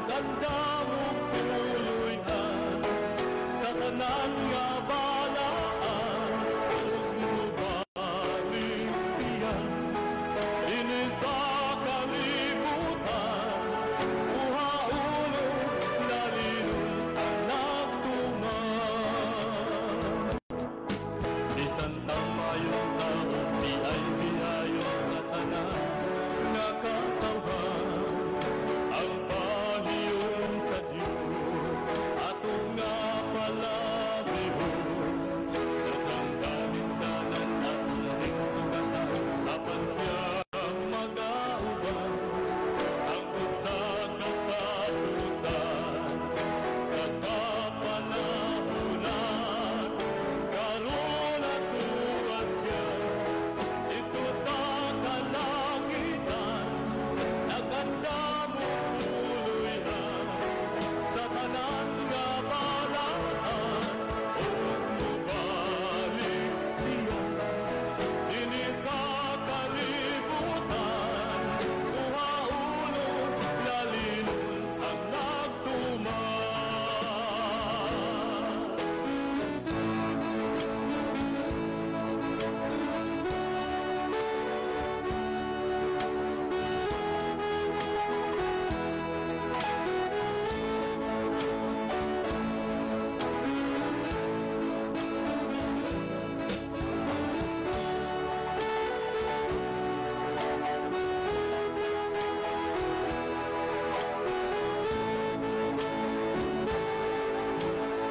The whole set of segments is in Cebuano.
Nagandam og puloy-an sa tanan nga balaan ug mobalik siya dinhi sa kalibutan, kuhaono lalinon ang nagtuman. Bisan tamayon tao, biay-biayon sa tanan nga katawhan, ang pahiyom sa Dios ato nga palabihon. Daghang kalisdanan atong higsuotan, apan siya magauban hangtod sa katapusan, sa kapanahunan. Karon atoa siya didto sa kalangitan, nagandam og puloy-an sa tanan nga balaan ug mobalik siya dinhi sa kalibutan, kuhaono lalinon ang nagtuman.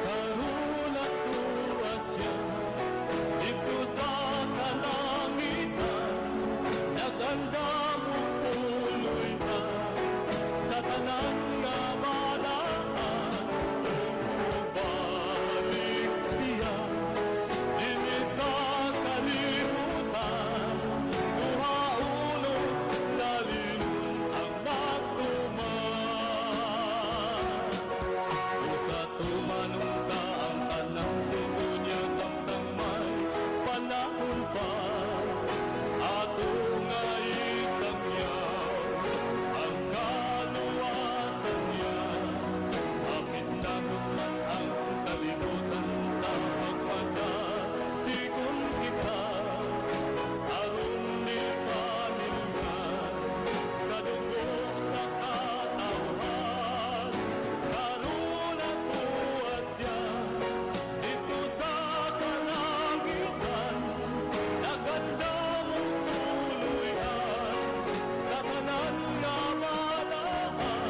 Karon atoa siya didto sa kalangitan, nagandam og puloy-an sa tanan nga balaan ug mobalik siya dinhi sa kalibutan, kuhaono lalinon ang nagtuman. Usa tumanon ta ang tanang sugo niya samtang may panahon pa, ato nga isangyaw ang kaluwasan niya. Hapit na man ang kalibutan ta, magpagasigon kita aron ni panilgan sa dugo sa katawhan. Karon atoa siya didto sa kalangitan, nagandam og puloy-an sa tanan nga balaan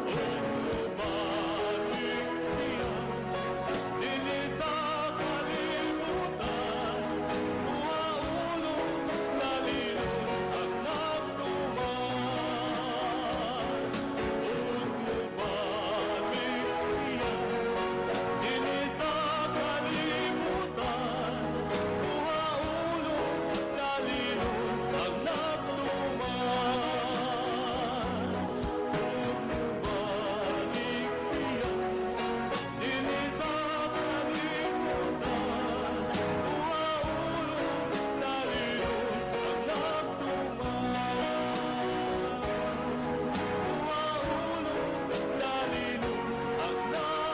ug mobalik siya dinhi sa kalibutan, kuhaono lalinon ang nagtuman. Ug mobalik siya dinhi sa kalibutan, kuhaono lalinon ang nagtuman. Ug mobalik siya dinhi sa kalibutan, kuhaono lalinon ang nagtuman. Kuhaono lalinon ang nagtuman.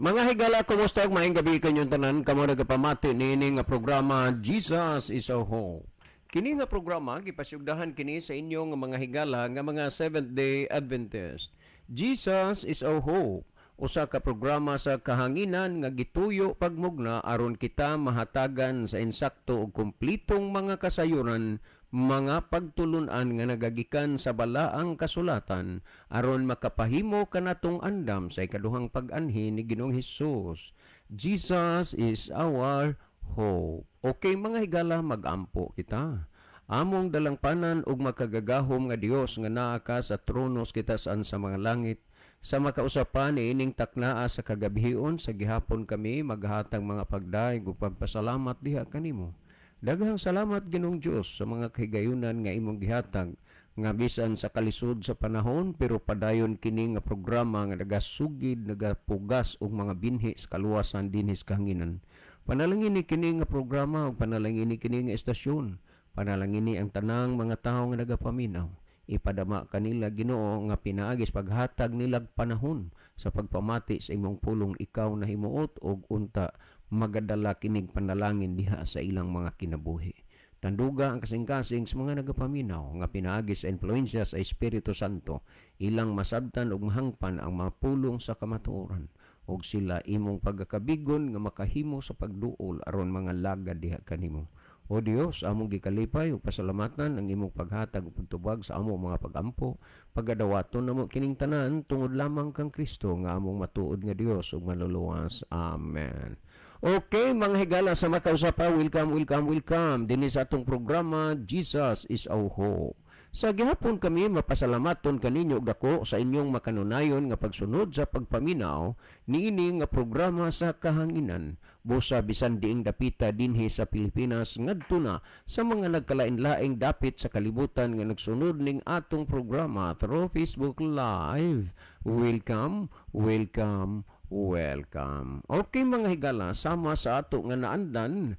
Mga higala, kumusta ug maayong gabi kanyong tanan kamo nagapamati niini nga programa Jesus is Our Hope. Kini nga programa gipasyugdahan kini sa inyong mga higala nga mga Seventh Day Adventist. Jesus is Our Hope, usa ka programa sa kahanginan nga gituyo pagmugna aron kita mahatagan sa insakto ug kumplitong mga kasayuran, mga pagtulun-an nga nagagikan sa balaang kasulatan aron makapahimo kanatong andam sa ikaduhang pag-anhi ni Ginoong Hesus. Jesus is our hope. Okay mga higala, mag-ampo kita. Among dalangpanan ug makagagahom nga Dios nga naa ka sa trono sa kitasan sa mga langit, sa makausapan niining taknaa sa kagabhion sa gihapon kami maghatag mga pagdayeg ug pagpasalamat diha kanimo. Daghang salamat Ginoong Dios sa mga kahigayunan nga imong gihatag nga bisan sa kalisod sa panahon pero padayon kini nga programa nga nagasugid, nagapugas og mga binhi sa kaluwasan dinhi sa kahanginan. Panalangini kini nga programa ug panalangini kini nga estasyon. Panalangini ang tanang mga tawo nga nagapaminaw. Ipadama kanila, Ginoo, nga pinaagi sa paghatag nilag panahon sa pagpamati sa imong pulong, ikaw nahimuot og unta magadala kinig panalangin diha sa ilang mga kinabuhi. Tanduga ang kasing-kasing sa mga nagapaminaw nga pinaagi sa impluwensya sa Espiritu Santo, ilang masabtan ug mahangpan ang mga pulong sa kamatuoran ug sila imong pagkakabigon nga makahimo sa pagduol aron mga lagad diha kanimo. O Dios, among gikalipay ug pasalamatan ang imong paghatag ug pagtubag sa among mga pagampo. Pagadawaton namo kining tanan tungod lamang kang Kristo nga among matuod nga Dios ug manluluwas. Amen. Okay, mga higala sa makausapa, welcome, welcome, welcome dinhi sa atong programa Jesus is Our Hope. Sa gihapon kami mapasalamaton kaninyo og dako sa inyong makanunayon nga pagsunod sa pagpaminaw niini nga programa sa kahanginan. Busa bisan diing dapita dinhi sa Pilipinas ngadto na sa mga nagkalain-laing dapit sa kalibutan nga nagsunod ning atong programa through Facebook Live. Welcome, welcome, welcome. Okay, mga higala, sama sa ato nga naandan,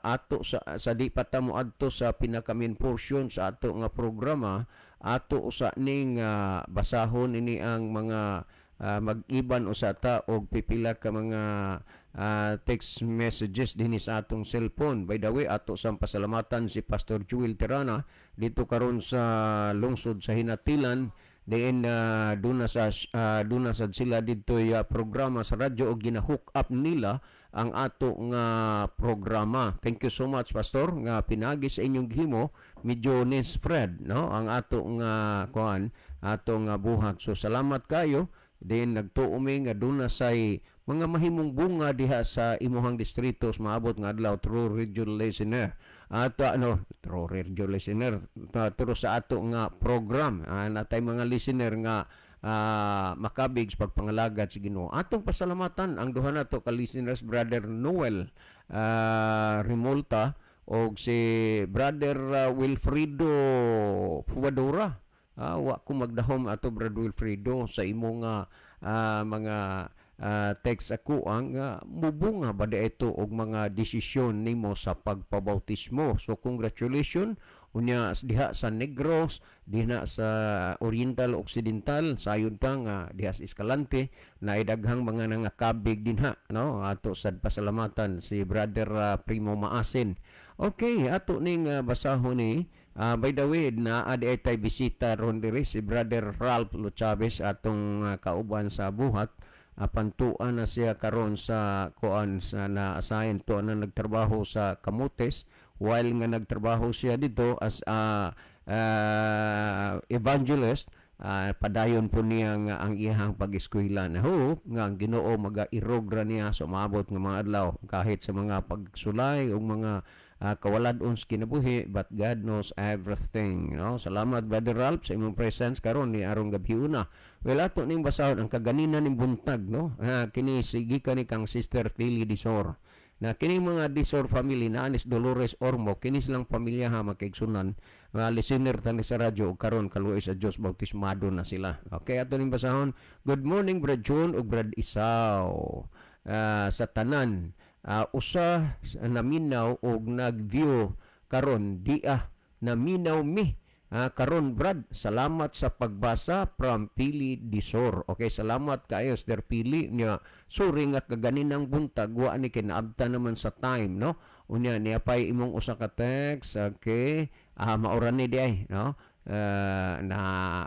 ato sa di pa ta moadto sa pinaka main portion sa ato nga programa, ato usa ning basahon ini ang mga mag-iban usa ta og pipila ka mga text messages dinhi sa atong cellphone. By the way, ato sang pasalamatan si Pastor Joel Tirana dito karon sa lungsod sa Hinatilan diin duna sad sila didto programa sa radyo og gina-hook up nila ang ato nga programa. Thank you so much, Pastor, nga pinagi sa inyong gihimo medyo ni spread, no, ang ato nga kuan, ato nga buhat. So salamat kayo din, nagtuo mi nga duna say mga mahimong bunga diha sa imuhang distrito sa maabot nga adlaw through radio listener at ano, through radio listener, through sa ato nga program, natay mga listener nga makabig sa pagpangalagad sa Ginoo. Atong pasalamatan ang duha nato ka listeners, Brother Noel Remolta og si Brother Wilfredo Fuadora. Wa ko magdahom ato, Brother Wilfredo, sa imong mga text ako ang mubunga ba di ito og mga desisyon nimo sa pagpabautismo. So congratulations unya diha sa Negros, diha sa Oriental, Occidental, sayon pa nga diha sa Escalante na daghang mga nangakabig dinha, no? Ato sad pasalamatan si Brother Primo Maasin. Okay, ato ning basahon ni. By the way, naa di ay tay bisita ron diri si Brother Ralph Luchavez, atong kauban sa buhat. Pantuan na siya karon sa kuan sa na-assign to na nagtrabaho sa Camotes. While nga nagtrabaho siya dito as a evangelist, padayon po niya nga ang iyang pag-eskwela na hope nga ang Ginoo magairog ra niya sa umaabot nga mga adlaw kahit sa mga pagsulay o mga kawalad-on sa kinabuhi, but God knows everything, no? Salamat, Brother Ralph, sa imong presence karon ni arong gabi una. Well, ato ning basahon ang kaganina ning buntag, no? Kini sige kani kang Sister Philly Disor na kini mga Disor family na anis Dolores Ormo, kini silang pamilya ha, makaigsunan, mga listener tani sa radyo ug karon kaluoy sa Dios bautismado na sila. Okay, ato ning basahon. Good morning, Brad John ug Brad Isaw. Sa tanan, usa naminaw og nag-view karon di naminaw mi karon, Brad. Salamat sa pagbasa from Pili Disor. Okay, salamat kayo, Sister Pili nya. Sorry nga kaganinang buntag wa ni kinaabta naman sa time, no? Unya niya pay imong usa ka text. Okay, maura ni di ay, no? Na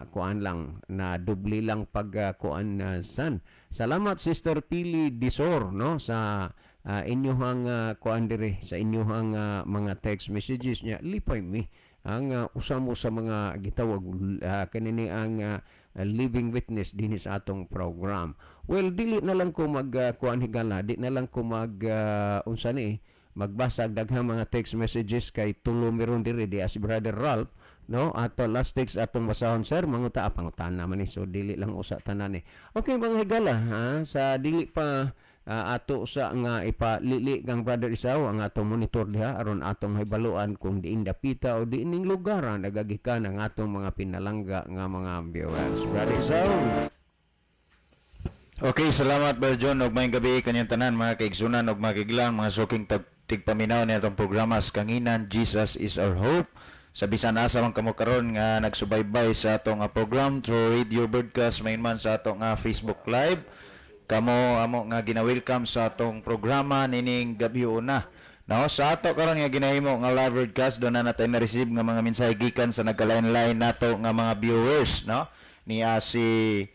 kuan lang, na dubli lang pag kuan san. Salamat, Sister Pili Disor, no, sa inyuhang kuan diri sa inyuhang mga text messages niya. Lipay mi ang usa mo sa mga gitawag kanini ang living witness dinhi sa atong program. Well, dili na lang ko mag kuan, higala, di na lang ko mag unsa ni magbasa og daghang mga text messages kay tulo meron diri di si Brother Ralph, no? Ato last text atong basahon, sir, manguta, pangutana man ni, so dili lang usa tanan ni. Okay, mga higala ha, sa dili pa Ato sa nga ipalili kang Brother Isaw ang atong monitor diha aron atong hibaluan kung diin dapita o diin ning lugar ang nagagikan ang atong mga pinalangga nga mga viewers. Brother Isaw. Okay, salamat, Brother John, ug maayong gabi kanyang tanan, mga kaigsunan ug mga kaiglang, mga suking tigpaminaw ni atong programa sa Kanginan, Jesus is Our Hope. Sa bisan asa man kamo karon nga nagsubaybay sa atong program through radio broadcast, main man sa atong Facebook Live. Kamo amo nga gina-welcome sa atong programa nining gabi una. No, sa ato karon nga ginahimo nga live broadcast, doon na natay na-receive nga mga mensahe gikan sa nagkalain-lain nato nga mga viewers, no? Niya si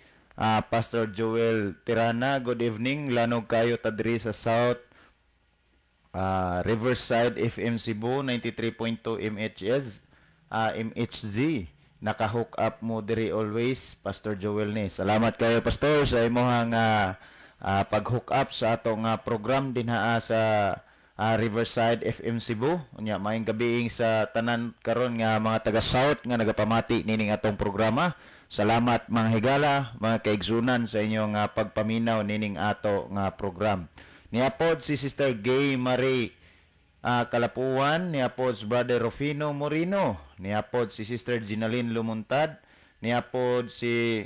Pastor Joel Tirana, "Good evening, lanog kayo ta diri sa South Riverside FM Cebu 93.2 MHS MHZ. Naka-hook up mo diri always." Pastor Joel ni. Salamat kayo, Pastor, sa imuhang pag-hook up sa atong program dinha sa Riverside FM Cebu. Unya, maayong gabi sa tanan karon nga mga taga South nga nagapamati nining atong programa. Salamat, mga higala, mga kaigsunan, sa inyong pagpaminaw nining ato nga program. Niapod si Sister Gay Marie Kalapuan, niapod si Brother Rufino Morino, niapod si Sister Ginaline Lumuntad, niapod si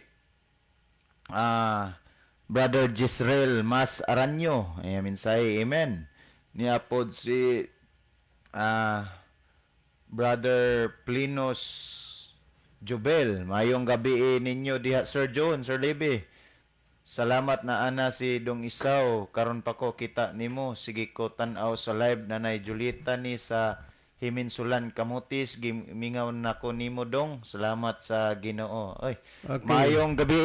Brother Gisrel Mas Aranyo, ay mensahe, amen. Niapod si Brother Plinos Jubel, "Mayong gabi ninyo diha, Sir John, Sir Lebe. Salamat na ana si Dong Isaw, karon pa ko kita nimo, sige ko tan-aw sa live. Nanay Julieta ni sa Himinsulan, Camotes, gimingaw nako nimo, Dong. Salamat sa Ginoo." Oy. Okay. Maayong gabi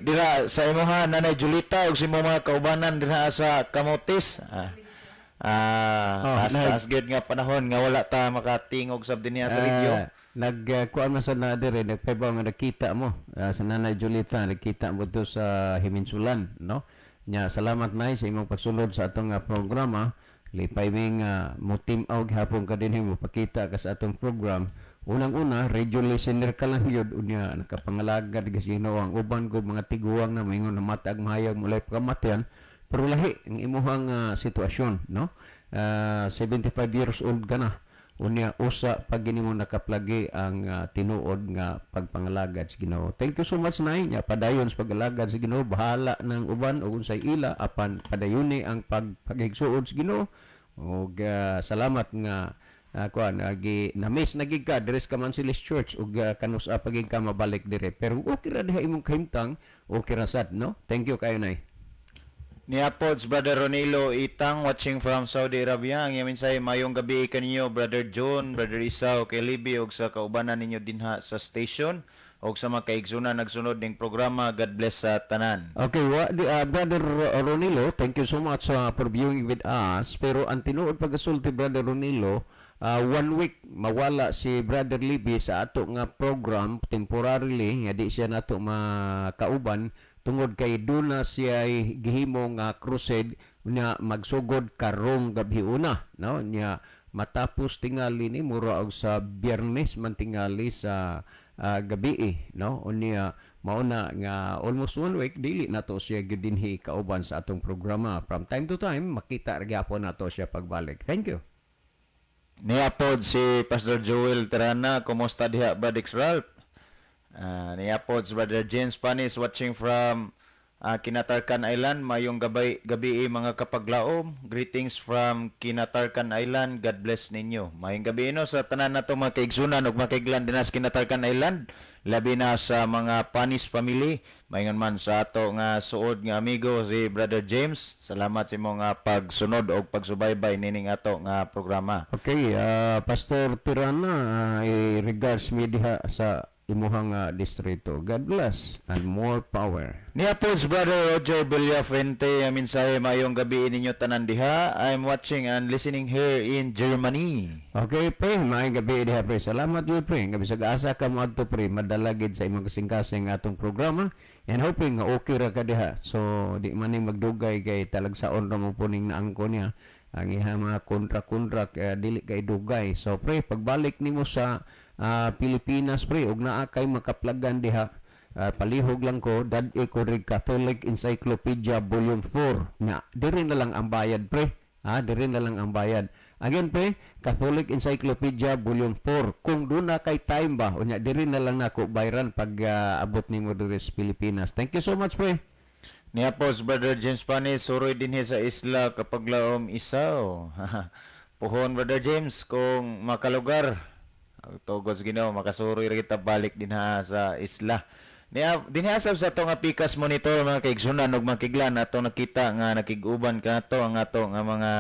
dira sa imuha, Nanay Julita, ug sa imong mga kaubanan dinha sa Camotes. Oh, Taas taas gyud nga panahon nga wala ta makatingog sab dinhi sa radio. Nag kuan man sa na dire, nagpaibaw nga nakita mo sa Nanay Julita, nakita mo to sa Himinsulan, no? Nya salamat, Nay, sa imong pagsulod sa atong programa. Lipay mi nga mutim-aw gihapon ka dinhi, mo pakita ka sa atong program. Unang-una, radio listener ka lang yun, unya nakapangalagad ka sa Ginoo. Ang uban ko mga tiguang na moingon na matag mahayag mulay pakamatyan, pero lahi ang imuhang sitwasyon, no? 75 years old ka na. Unya usa pag gini mo nakaplagi ang tinuod nga pagpangalagad sa Ginoo. Thank you so much, Nay. Nya padayon sa pag-alagad sa Ginoo, bahala ng uban ug unsay ila, apan padayuni ang pag paghigsuod sa Ginoo. Ug salamat nga kuan gi na-miss na gid ka diri sa Kamansilis Church ug kanus-a pa gid ka mabalik dire. Pero okay ra diha imong kahimtang, okay ra sad, no? Thank you kayo, Nay. Niapod si Brother Ronilo Itang, watching from Saudi Arabia. Ang iyang mensahe, "Mayong gabi kaninyo, Brother John, Brother Isaw, kay Libby ug sa kaubanan ninyo dinha sa station ug sa mga kaigsunan nagsunod ning programa. God bless sa tanan." Okay, Brother Ronilo, thank you so much for viewing with us. Pero ang tinuod pagkasulti, Brother Ronilo, one week mawala si Brother Libby sa ato nga program temporarily, nga di siya nato makauban tungod kay duna siya gihimo nga crusade nya magsugod karong gabi una, no? Nya matapos tingali ni mura og sa Biyernes man tingali sa gabi, no? Unya mauna nga almost one week dili nato siya gyud dinhi kauban sa atong programa. From time to time makita ra gyapon nato siya pagbalik. Thank you. Niapod si Pastor Joel Terana, "Kumusta diha, Brad Ralph?" Niapod si Brother James Panis, watching from Kinatarkan Island. "Mayong gabi mga kapaglaom. Greetings from Kinatarkan Island. God bless ninyo." Mayong gabi no sa tanan nato mga kaigsunan ug mga kaiglan dinha sa Kinatarkan Island. Labi na sa mga Panis family. Maingon man sa ato nga suod nga amigo si Brother James. Salamat sa imong nga pagsunod og pagsubaybay nining ato nga programa. Okay, Pastor Tirana, regards mi diha sa imuhang distrito. God bless and more power. Niya po si Brother Roger Villafuente, ang mensahe, "Mayong gabi ninyo tanan diha. I'm watching and listening here in Germany." Okay, pre, maayong gabi diha, pre. Salamat yun, pre. Nga bisag asa ka mo adto, pre, madala gid sa imong kasing-kasing atong programa and hoping nga okay ra ka diha. So, di man ni magdugay kay talagsaon ra mo puning naangko niya ang iha mga kontra-kontra, kaya dili kay dugay. So, pre, pagbalik nimo sa Pilipinas, pre, ug naa kay makaplagan diha, Palihog lang ko, dad-i ko rig Catholic Encyclopedia Volume 4 nga diri na lang ang bayad, pre. Ha, diri na lang ang bayad. Again, pre, Catholic Encyclopedia Volume 4. Kung duna kay time ba, unya diri na lang nako bayran pag abot nimo diri sa Pilipinas. Thank you so much, pre. Niya po si Brother James Panis, suroy dinhi sa isla kapaglaom isaw. Puhon, Brother James, kung makalugar. Tugod sa Ginoo, makasuroy ra kita balik dinha sa isla. Niya dinhi sab sa ato nga Pikas monitor, mga kaigsunan ug mga kiglan, ato nakita nga nakig-uban kanato ang ato nga mga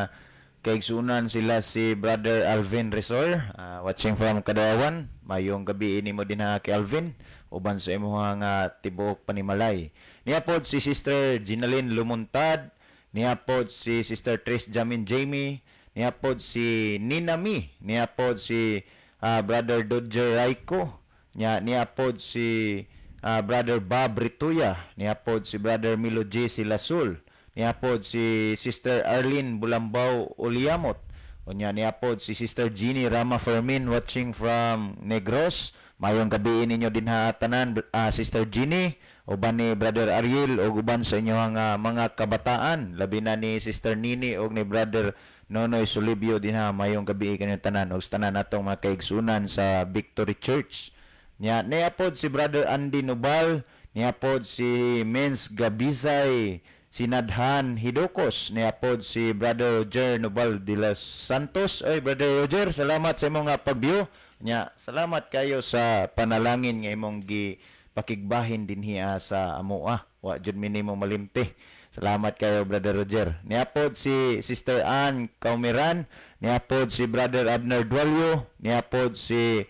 kaigsunan, sila si Brother Alvin Resor, watching from Kadayawan. Mayong gabi nimo dinha kay Alvin uban sa imuha nga tibuok panimalay. Niya pod si Sister Ginaline Lumuntad, niya pod si Sister Tris Jamin Jamie, niya pod si Nina Mi, niya pod si Brother Dodger Raiko, niya pod si Brother Bob Rituya, niya pod si Brother Milo J. Silasul, niya pod si Sister Arlene Bulambao Uliamot, unya niya pod si Sister Jeannie Rama Fermin watching from Negros. Mayong gabi ninyo dinha tanan, Sister Jeannie, uban ni Brother Ariel ug uban sa inyong mga kabataan, labi na ni Sister Nini ug ni Brother Nonoy Solibio dinha. Mayong gabi kaninyong tanan ug sa tanan natong mga kaigsunan sa Victory Church. Nya niya pod si Brother Andy Nubal, niya pod si Mens Gabizay Sinadhan Hidokos, niya pod si Brother Roger Nubal de los Santos. Ay, Brother Roger, salamat sa imong nga pag-view. Nya, salamat kayo sa panalangin nga imong gi pakigbahin dinhi sa amoa. Wa jud mi nimo malimti. Salamat kayo, Brother Roger. Niya pod si Sister Ann Kaumiran, niya pod si Brother Abner Dualio, niya pod si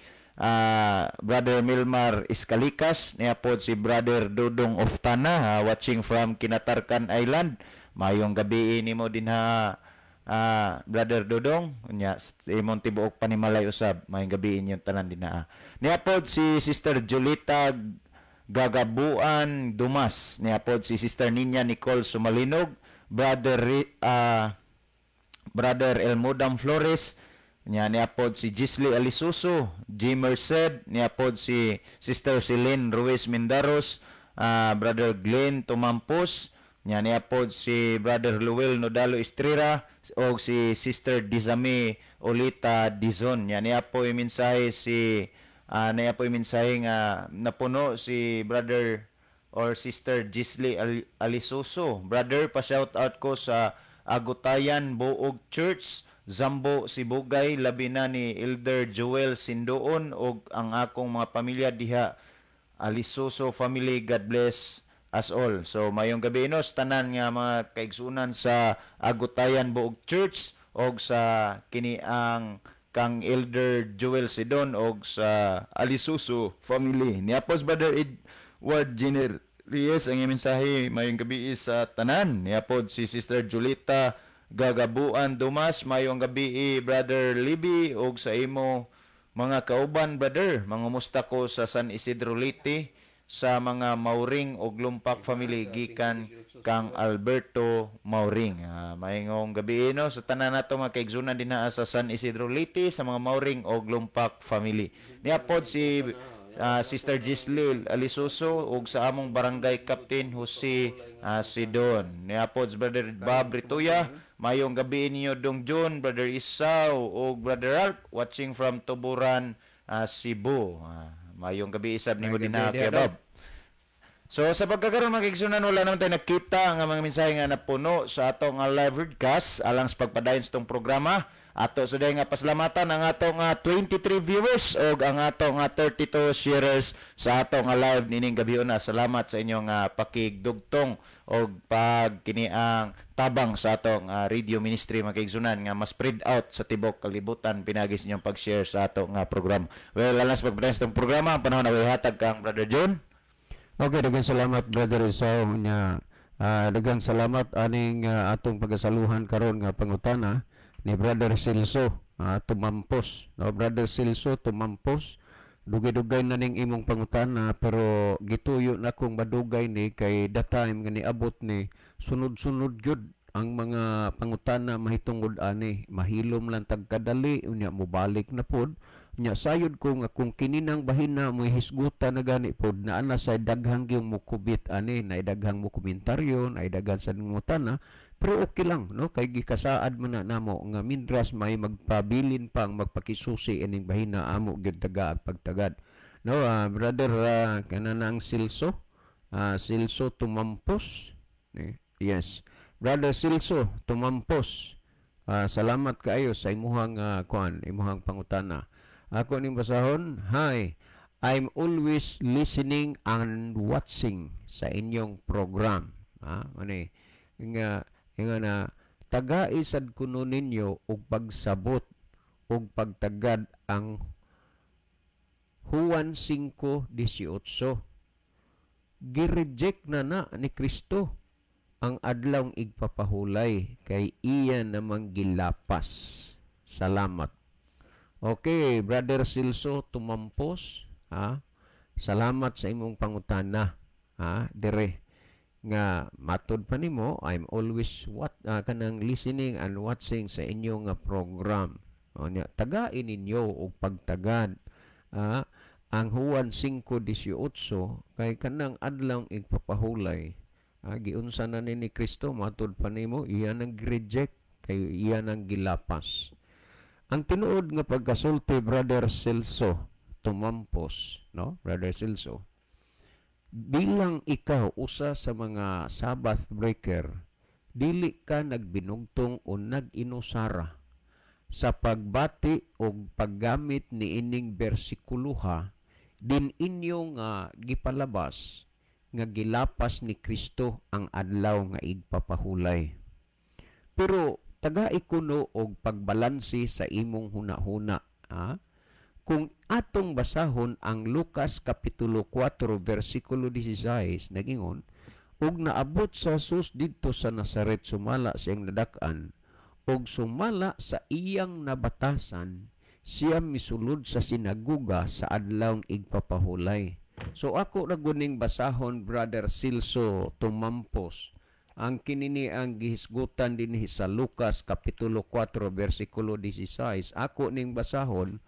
Brother Milmar Iskalikas, niya pod si Brother Dudong Oftana, watching from Kinatarkan Island. Mayong gabi nimo dinha, Brother Dudong. Unya imong tibuok panimalay usab, mayong gabi inyong tanan dinha. Niya pod si Sister Julita Gagabuan Dumas, niya pod si Sister Ninya Nicole Sumalinog, Brother Elmodam Flores, niya pod si Gisli Alisuso, G. Merced, niya pod si Sister Celine Ruiz Mendaros, Brother Glenn Tumampos, niya pod si Brother Luel Nodalo Estrera og si Sister Dizame Olita Dizon. Niya po yung mensahe si niya po yung mensahe nga napuno si Brother or Sister Gisli Alisuso. Brother, pa-shout out ko sa Agutayan Buog Church, Zambo, Sibugay, labi na ni Elder Joel Sindoon og ang akong mga pamilya diha, Alisuso family. God bless us all. So mayong gabi inos tanan nga mga kaigsunan sa Agutayan Buog Church og sa kini ang kang Elder Joel Sidon og sa Alisuso family. Niya po si Brother Edward Jenner Reyes, ang mensahe, mayong gabi sa tanan. Niya po si Sister Julita Gagabuan Dumas, mayong gabi, Brother Libby og sa imo mga kauban, brother. Mangumusta ko sa San Isidro Leyte sa mga Mauring og Lumpak family gikan kang Alberto Mauring. Maayong gabi no sa tanan nato mga kaigsunan dinha sa San Isidro Leyte sa mga Mauring og Lumpak family. Niya pod si Sister Gislil Alisuso ug sa among barangay captain Jose Sidon. Niya pod si Brother Bob Rituya. Mayong gabi ninyo, Dong John, Brother Isaw ug Brother Ralph watching from Tuburan, Cebu. Mayong gabi isab nimo dinha kay Bob. So sa pagkakaroon, mga kaigsunan, wala naman tayo nakita nga mga mensahe nga napuno sa ato nga live broadcast. Alang sa pagpadayon sa itong programa, ato sa nga pasalamatan ang ato nga 23 viewers og ang ato nga 32 sharers sa ato nga live nining gabi una. Salamat sa inyong pakigdugtong og pag kini ang tabang sa atong radio ministry, mga kaigsunan, nga mas spread out sa tibok kalibutan pinagi sa inyong pag-share sa ato nga programa. Well, alang sa pagpadayon sa itong programa, ang panahon na hatag kang Brother John. Okay, daghang salamat, Brother Isao, nya daghang salamat aning atong pagasaluhan karon nga pangutana ni Brother Celso Tumampos. No, Brother Celso Tumampos, dugay-dugay na ning imong pangutana, pero gituyo na kong madugay ni kay that time nga niabot ni sunod-sunod gyud ang mga pangutana mahitungod ani, mahilom lang tag kadali, unya mobalik na pod. Nya sayod ko nga kung kininang bahina mo hisgutan na gani pod naa na sa daghang gyud mo kubit ani, na daghang mo komentaryo, na daghan sa mutana, pero okay lang, no, kay gikasaad man na namo nga mindras may magpabilin pang magpakisusi ining bahina, amo gyud taga pagtagad, no. Brother, kanang Silso, Silso Tumampos, eh, yes, Brother Silso Tumampos, salamat kaayo sa imuhang kuan, imuhang pangutana. Ako ning basahon. "Hi, I'm always listening and watching sa inyong program." Mani nga nga na tagai sad kuno ninyo og pagsabot og pagtagad ang Juan 5:18. Gi-reject na na ni Kristo ang adlawng igpapahulay kay iya namang gilapas. Salamat. Okay, Brother Silso Tumampos, ha? Salamat sa imong pangutana, ha? Dire nga matod pa nimo, I'm always what, kanang listening and watching sa inyong nga program. O nya, tagain ninyo og pagtagad, ha, ang Juan 5:18 kay kanang adlawng igpapahulay, giunsa na ni Kristo, matod pa nimo iya nang reject kay iya nang gilapas. Ang tinuod nga pagkasulti, Brother Celso Tumampos, no? Brother Celso, bilang ikaw usa sa mga Sabbath breaker, dili ka nagbinugtong o nag-inusara sa pagbati o paggamit ni ining bersikuluha din inyong gipalabas nga gilapas ni Kristo ang adlaw nga igpapahulay. Pero tagai kuno og pagbalanse sa imong hunahuna, ha? Kung atong basahon ang Lucas kapitulo 4 versikulo 16, nagingon, "Ug naabot sa Jesus didto sa Nazaret sumala siyang nadak-an, ug sumala sa iyang nabatasan, siya misulod sa sinaguga sa adlawng igpapahulay." So ako ra guning basahon, Brother Silso Tumampos, ang kinini ang gihisgutan dinhi sa Lucas kapitulo 4 versikulo 16. Ako ning basahon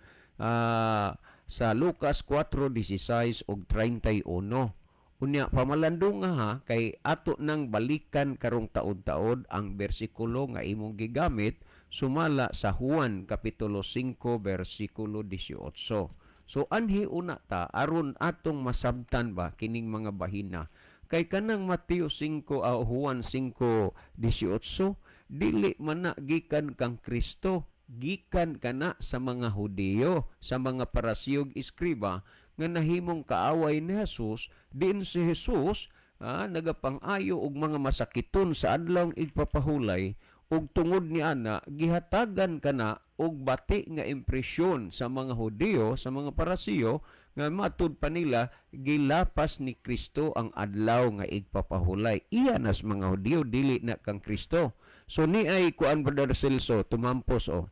sa Lucas 4:16 ug 31. Unya pamalandong ha, kay ato nang balikan karong taod-taod ang bersikulo nga imong gigamit sumala sa Juan kapitulo 5 versikulo 18. So anhi una ta aron atong masabtan ba kining mga bahina, kay kanang Mateo 5 o Juan 5:18 dili man na gikan kang Kristo, gikan kana sa mga Hudiyo, sa mga Parasiyog, Eskriba nga nahimong kaaway ni Jesus. Diin si Jesus nagapang-ayo og mga masakiton sa adlawng igpapahulay, ug tungod ni ana gihatagan kana og bati nga impresyon sa mga Hudiyo, sa mga Parasiyo, nga matud pa nila gilapas ni Kristo ang adlaw nga igpapahulay. Iya nas mga Hudiyo, dili na kang Kristo. So ni ay kuan, Brother Celso Tumampos, o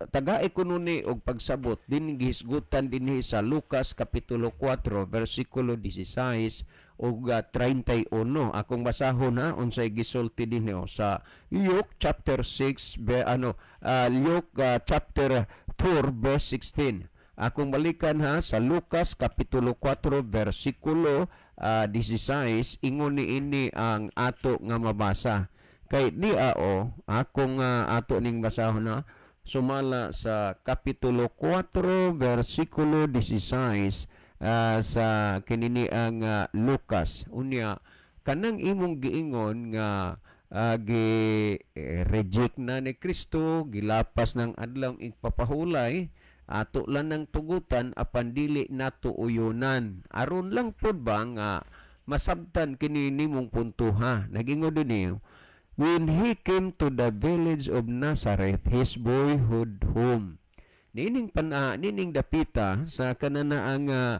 tagai kuno ni og pagsabot din gihisgutan dinhi sa Lucas kapitulo 4 versikulo 16 ug 31. Akong basahon ha unsay gisulti dinhi, oh, sa Luke chapter 6 be, ano, Luke chapter 4 verse 16. Akong balikan ha sa Lucas kapitulo 4 versikulo 16. Ingon ni ini ang ato nga mabasa kay di ao akong ato ning basahon ha sumala sa kapitulo 4 versikulo 16 sa kinini ang Lucas. Unya kanang imong giingon nga gi reject na ni Kristo, gilapas ng adlaw igpapahulay, ato lang ng tugutan apan dili nato uyunan. Aron lang pod ba nga masabtan kini nimong punto ha. Nagingon dinhi, "When he came to the village of Nazareth, his boyhood home." Nining pan nining dapita sa kananaang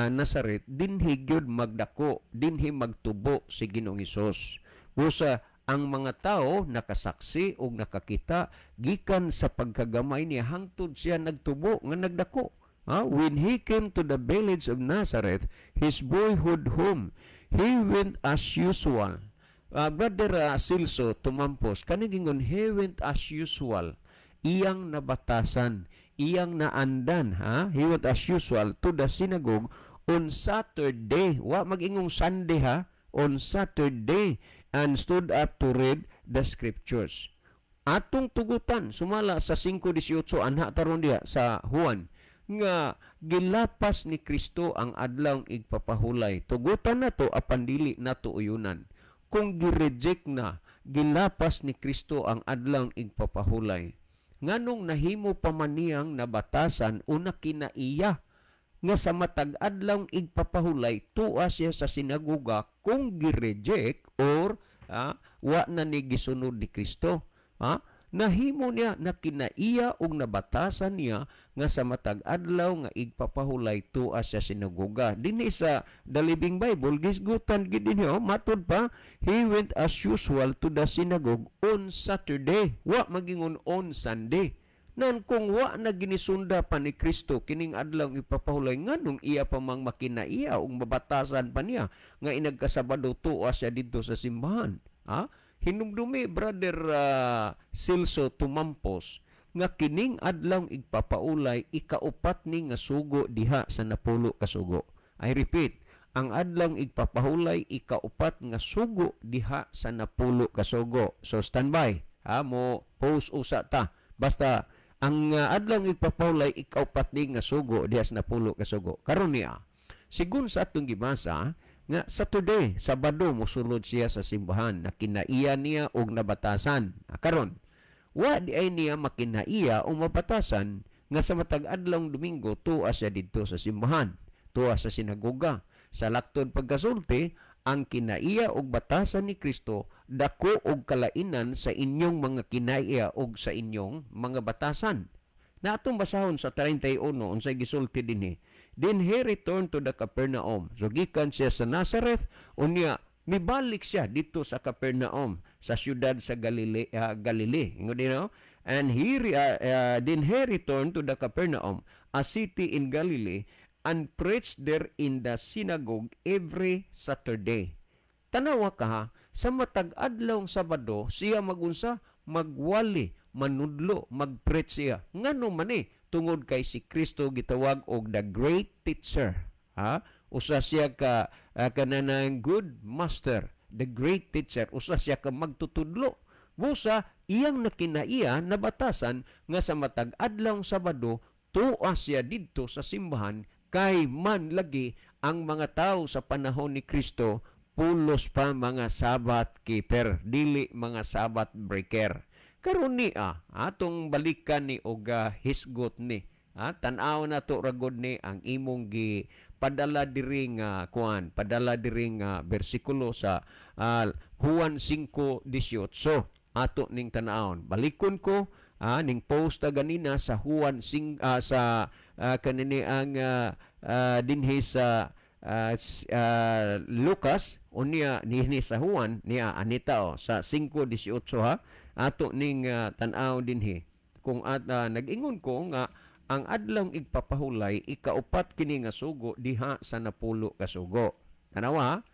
Nazaret, dinhi gyud magdako, dinhi magtubo si Ginoong Hesus. Busa ang mga tao nakasaksi og nakakita gikan sa pagkagamay niya hangtod siya nagtubo nga nagdako. When he came to the village of Nazareth, his boyhood home, he went as usual. Brother Silso Tumampos, kaning ingon, "He went as usual," iyang nabatasan. Iyang naandan, ha? He went as usual to the synagogue on Saturday. Wa mag-ingong Sunday, ha? On Saturday, and stood up to read the scriptures. Atong tugutan sumala sa 5:18 anha taron diha sa Juan nga gilapas ni Kristo ang adlaw igpapahulay. Tugutan nato apan dili nato uyunan. Kung gi-reject na, gilapas ni Kristo ang adlaw igpapahulay, nganong nahimo pa man niyang nabatasan o nakinaiya nga sa matag adlaw igpapahulay tuwa siya sa sinagoga kung gi-reject or wa na ni gisunod ni Kristo? Ha? Nahimo niya na kinaiya og nabatasan niya nga sa matag adlaw nga igpapahulay tuwa siya sinagoga. Dinhi sa The Living Bible, gisgutan gid dinhi, oh, matud pa, "He went as usual to the synagogue on Saturday." Wa magingon on Sunday. Nan kung wa na ginisunda pa ni Kristo kining adlaw ipapahulay, nganong iya pa mang makinaiya ug mabatasan pa niya nga inagkasabado tuwa siya didto sa simbahan? Ha? Hinumdumi, Brother Celso Tumampos, nga kining adlaw igpapaulay ikaupat ni nga sugo diha sa 10 ka sugo. I repeat, ang adlaw igpapahulay ikaupat nga sugo diha sa 10 ka sugo. So standby, ha, mo post usa ta. Basta ang adlaw igpapahulay ikaupat ni nga sugo diha sa 10 ka sugo. Karon niya, sigun sa atong gibasa nga Saturday, Sabado, mosulod siya sa simbahan na kinaiya niya og nabatasan. Karon, wa di ay niya makinaiya o mabatasan nga sa matag adlawng Domingo tuwa siya didto sa simbahan, tuwa sa sinagoga. Sa laktod pagkasulti, ang kinaiya og batasan ni Kristo dako og kalainan sa inyong mga kinaiya og sa inyong mga batasan. Na atong basahon sa 31 unsay gisulti dinhi. Then he returned to the Capernaum. So gikan siya sa Nazareth, unya mibalik siya dito sa Capernaum, sa siyudad sa Galilea, Galilee. Ingon din, no? And he then he returned to the Capernaum, a city in Galilee, and preached there in the synagogue every Saturday. Tanawa ka ha, sa matag adlaw Sabado siya magunsa, magwali, manudlo, magpreach siya. Ngano man eh? Tungod kay si Kristo gitawag og the great teacher. Ha? Usa siya ka kananang good master, the great teacher, usa siya ka magtutudlo. Busa iyang nakinaiya nabatasan nga sa matag adlaw Sabado tuwa siya didto sa simbahan, kay man lagi ang mga tao sa panahon ni Kristo pulos pa mga Sabbath keeper, dili mga Sabbath breaker. Karon niya, atong balikan ni og hisgot ni. Ha, tan-aw na to ragod ni ang imong gi padala diri nga kuan, padala diri nga bersikulo sa Juan 5:18. Ato ning tan-awon. Balikon ko ning post ta ganina sa Juan sing, sa kanini ang dinhi sa Lucas, unya niini sa Juan niya anita o sa 5:18, ha. Ato ning tan-aw dinhi kung at nag-ingon ko nga ang adlaw igpapahulay ikaupat kini nga sugo diha sa 10 ka sugo. Tanawa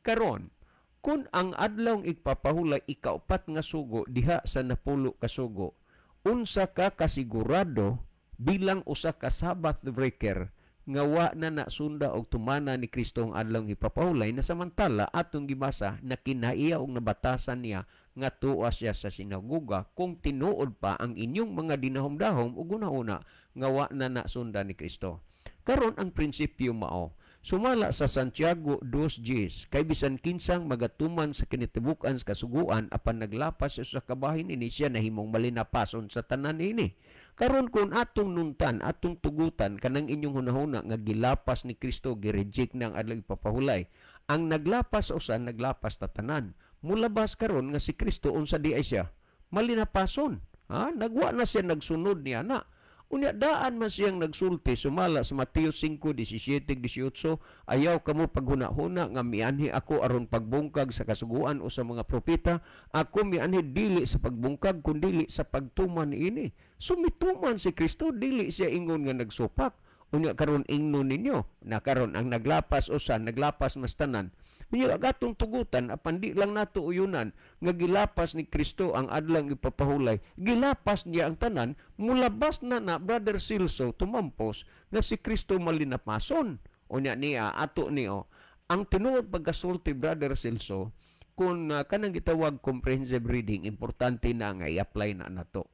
karon, kung ang adlaw igpapahulay ikaupat nga sugo diha sa 10 ka sugo, unsa ka kasigurado bilang usa ka Sabbath breaker nga wa na nasunda og tumana ni Kristo ang adlaw ipapahulay, na samantala atong gibasa na kinaiya og nabatasan niya nga tuwa siya sa sinagoga, kung tinuod pa ang inyong mga dinahom-dahom ug hunahuna nga wa na nasunda ni Kristo? Karon ang prinsipyo mao sumala sa Santiago 2:10, kay bisan kinsang magatuman sa kinitibuk-an sa kasuguan apan naglapas sa usa ka bahin ini, siya nahimong malinapason sa tanan ini. Karon kung atong nuntan, atong tugutan kanang inyong hunahuna nga gilapas ni Kristo, gi-reject ng adlaw ipapahulay, ang naglapas sa usa naglapas ta tanan. Mulabas karon nga si Kristo unsa di ay siya malinapason, ha? Nagwa na siya nagsunod niya na. Unya daan man siyang nagsulti sumala sa Mateo 5:17-18, "Ayaw kamo paghuna-huna nga mianhi ako aron pagbungkag sa kasuguan o sa mga propeta. Ako mianhi dili sa pagbungkag kundili sa pagtuman niini." So mituman si Kristo, dili siya ingon nga nagsupak. Unya karon ingnon ninyo na karon ang naglapas usa, naglapas mas tanan. Unya atong tugutan, apan di lang nato uyunan nga gilapas ni Kristo ang adlang ipapahulay. Gilapas niya ang tanan, mulabas na na, Brother Silso Tumampos, nga si Kristo malinapason. Unya niya ato niyo ang tinuod pagkasulti, Brother Silso, kung kanang gitawag comprehensive reading, importante na nga i-apply na nato.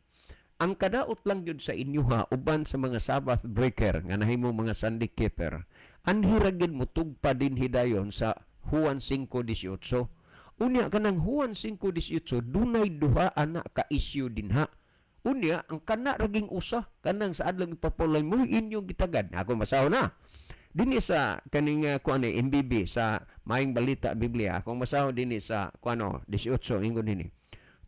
Ang kadaot lang yun sa inyo ha, uban sa mga Sabbath breaker nga nahimo mga Sunday keeper, anhira gid mo tugpa din hidayon sa Juan 5:18. Unya kanang Juan 5:18, dunay duha ana ka issue dinha. Unya ang kana raging usa kanang sa adlaw ipapulay mo inyong gitagad. Ako masahon na. Dinhi sa kaning kuan ni MBB sa Maayong Balita Biblia, akong masahon dinhi sa kuano 18, ingon dinhi.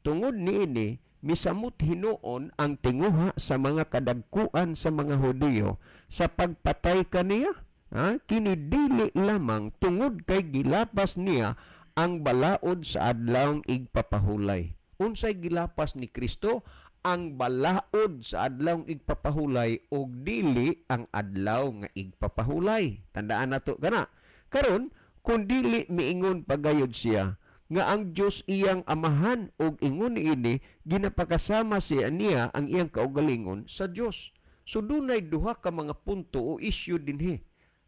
Tungod niini, misamot hinuon ang tinguha sa mga kadagkuan sa mga Hudiyo sa pagpatay kaniya. Ha? Kini dili lamang tungod kay gilapas niya ang balaod sa adlawng igpapahulay. Unsay gilapas ni Kristo? Ang balaod sa adlawng igpapahulay og dili ang adlaw nga igpapahulay. Tandaan nato kana. Karon, kung dili miingon pagayod siya nga ang Dios iyang amahan og ingon niini ginapakasama siya niya ang iyang kaugalingon sa Dios. So dunay duha ka mga punto o issue dinhi.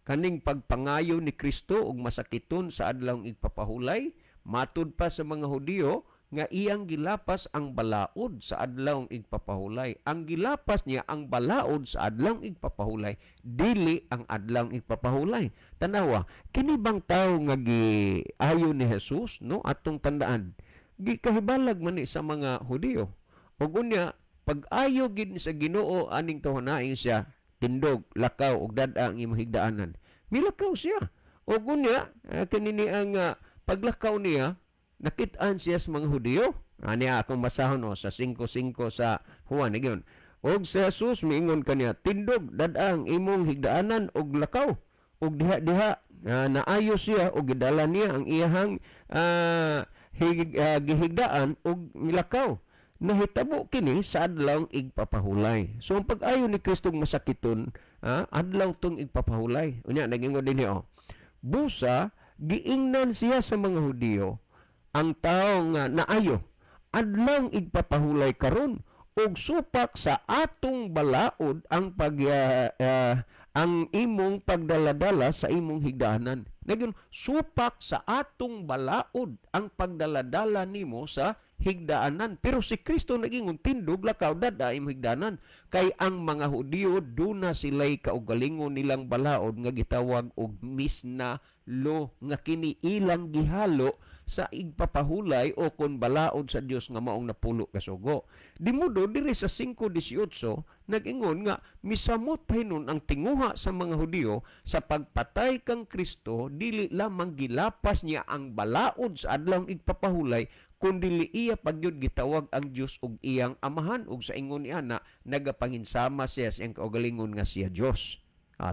Kaning pagpangayo ni Kristo og masakiton sa adlawng igpapahulay, matud pa sa mga Hudiyo nga iyang gilapas ang balaod sa adlawng igpapahulay. Ang gilapas niya ang balaod sa adlawng igpapahulay, dili ang adlawng igpapahulay. Tanawa, kini bang tawo nga giayo ni Jesus, no? Atong tandaan, gikahibalag man ni sa mga Hudiyo. Ug unya, pag-ayo gid sa Ginoo aning tawhanaing siya, tindog, lakaw ug dad-a ang imong higdaanan. Milakaw siya. Ug unya, kini ni ang paglakaw niya, nakit-an siya sa mga Hudiyo. Ani akong basahon no, sa 5:5 sa Juan nagyon. Og si Jesus miingon kaniya, tindog, dad-a ang imong higdaanan og lakaw. Og diha-diha naayo siya og gidala niya ang iyahang gihigdaan og milakaw. Nahitabo kini sa adlawng igpapahulay. So ang pag-ayo ni Kristo masakiton, adlaw tong igpapahulay. Unya nagingon dinhi oh. Busa giingnan siya sa mga Hudiyo ang tawo nga naayo, adlawng igpapahulay karon og supak sa atong balaod ang pag ang imong pagdaladala sa imong higdaanan. Nagyun, supak sa atong balaod ang pagdaladala nimo sa higdaanan. Pero si Kristo nagingon, tindog, lakaw, dada imong higdaanan. Kay ang mga Hudiyo duna sila'y kaugalingon nilang balaod nga gitawag og misna lo, nga kini ilang gihalo sa igpapahulay o kon balaod sa Dios nga maong napulo kasugo. Dimudo diri sa 5:18 nag-ingon nga misamot pahinon ang tinguha sa mga Hudiyo sa pagpatay kang Kristo, dili lamang gilapas niya ang balaod sa adlawng igpapahulay, kundi iya pagyud gitawag ang Dios og iyang amahan, og sa ingon ni ana nagapanginsama siya sa iyang kaugalingon nga siya Dios.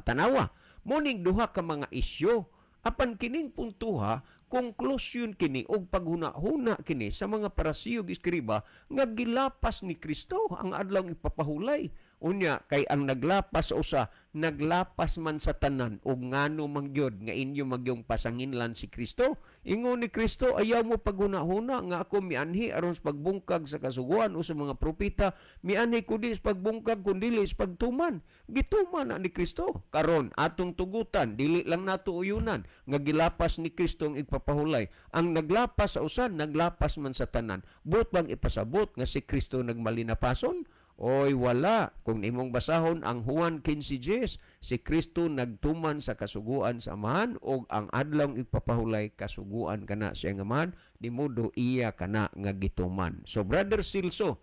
Tanawa, muning duha ka mga isyu. Apan kining puntuha, konklusyon kini og paghuna-huna kini sa mga Parisiyo ug eskriba nga gilapas ni Kristo ang adlawng ipapahulay. Unya kay ang naglapas sa usa, naglapas man sa tanan, og ngano man gyud nga inyo magyong pasanginlan si Kristo. Ingon ni Kristo, ayaw mo paghuna-huna nga ako mianhi aron sa pagbungkag sa kasuguan o sa mga propeta, mianhi kundi sa pagbungkag kundi sa pagtuman. Gituman na ni Kristo. Karon atong tugutan, dili lang nato uyunan nga gilapas ni Kristo ang igpapahulay. Ang naglapas sa usa, naglapas man sa tanan. Buot bang ipasabot nga si Kristo nagmalinapason? Oy, wala. Kung imong basahon ang Juan 15:10, si Kristo nagtuman sa kasuguan sa Amahan, og ang adlawng ipapahulay kasuguan kana siya nga Amahan, di modo iya kana nga gituman. So Brother Silso,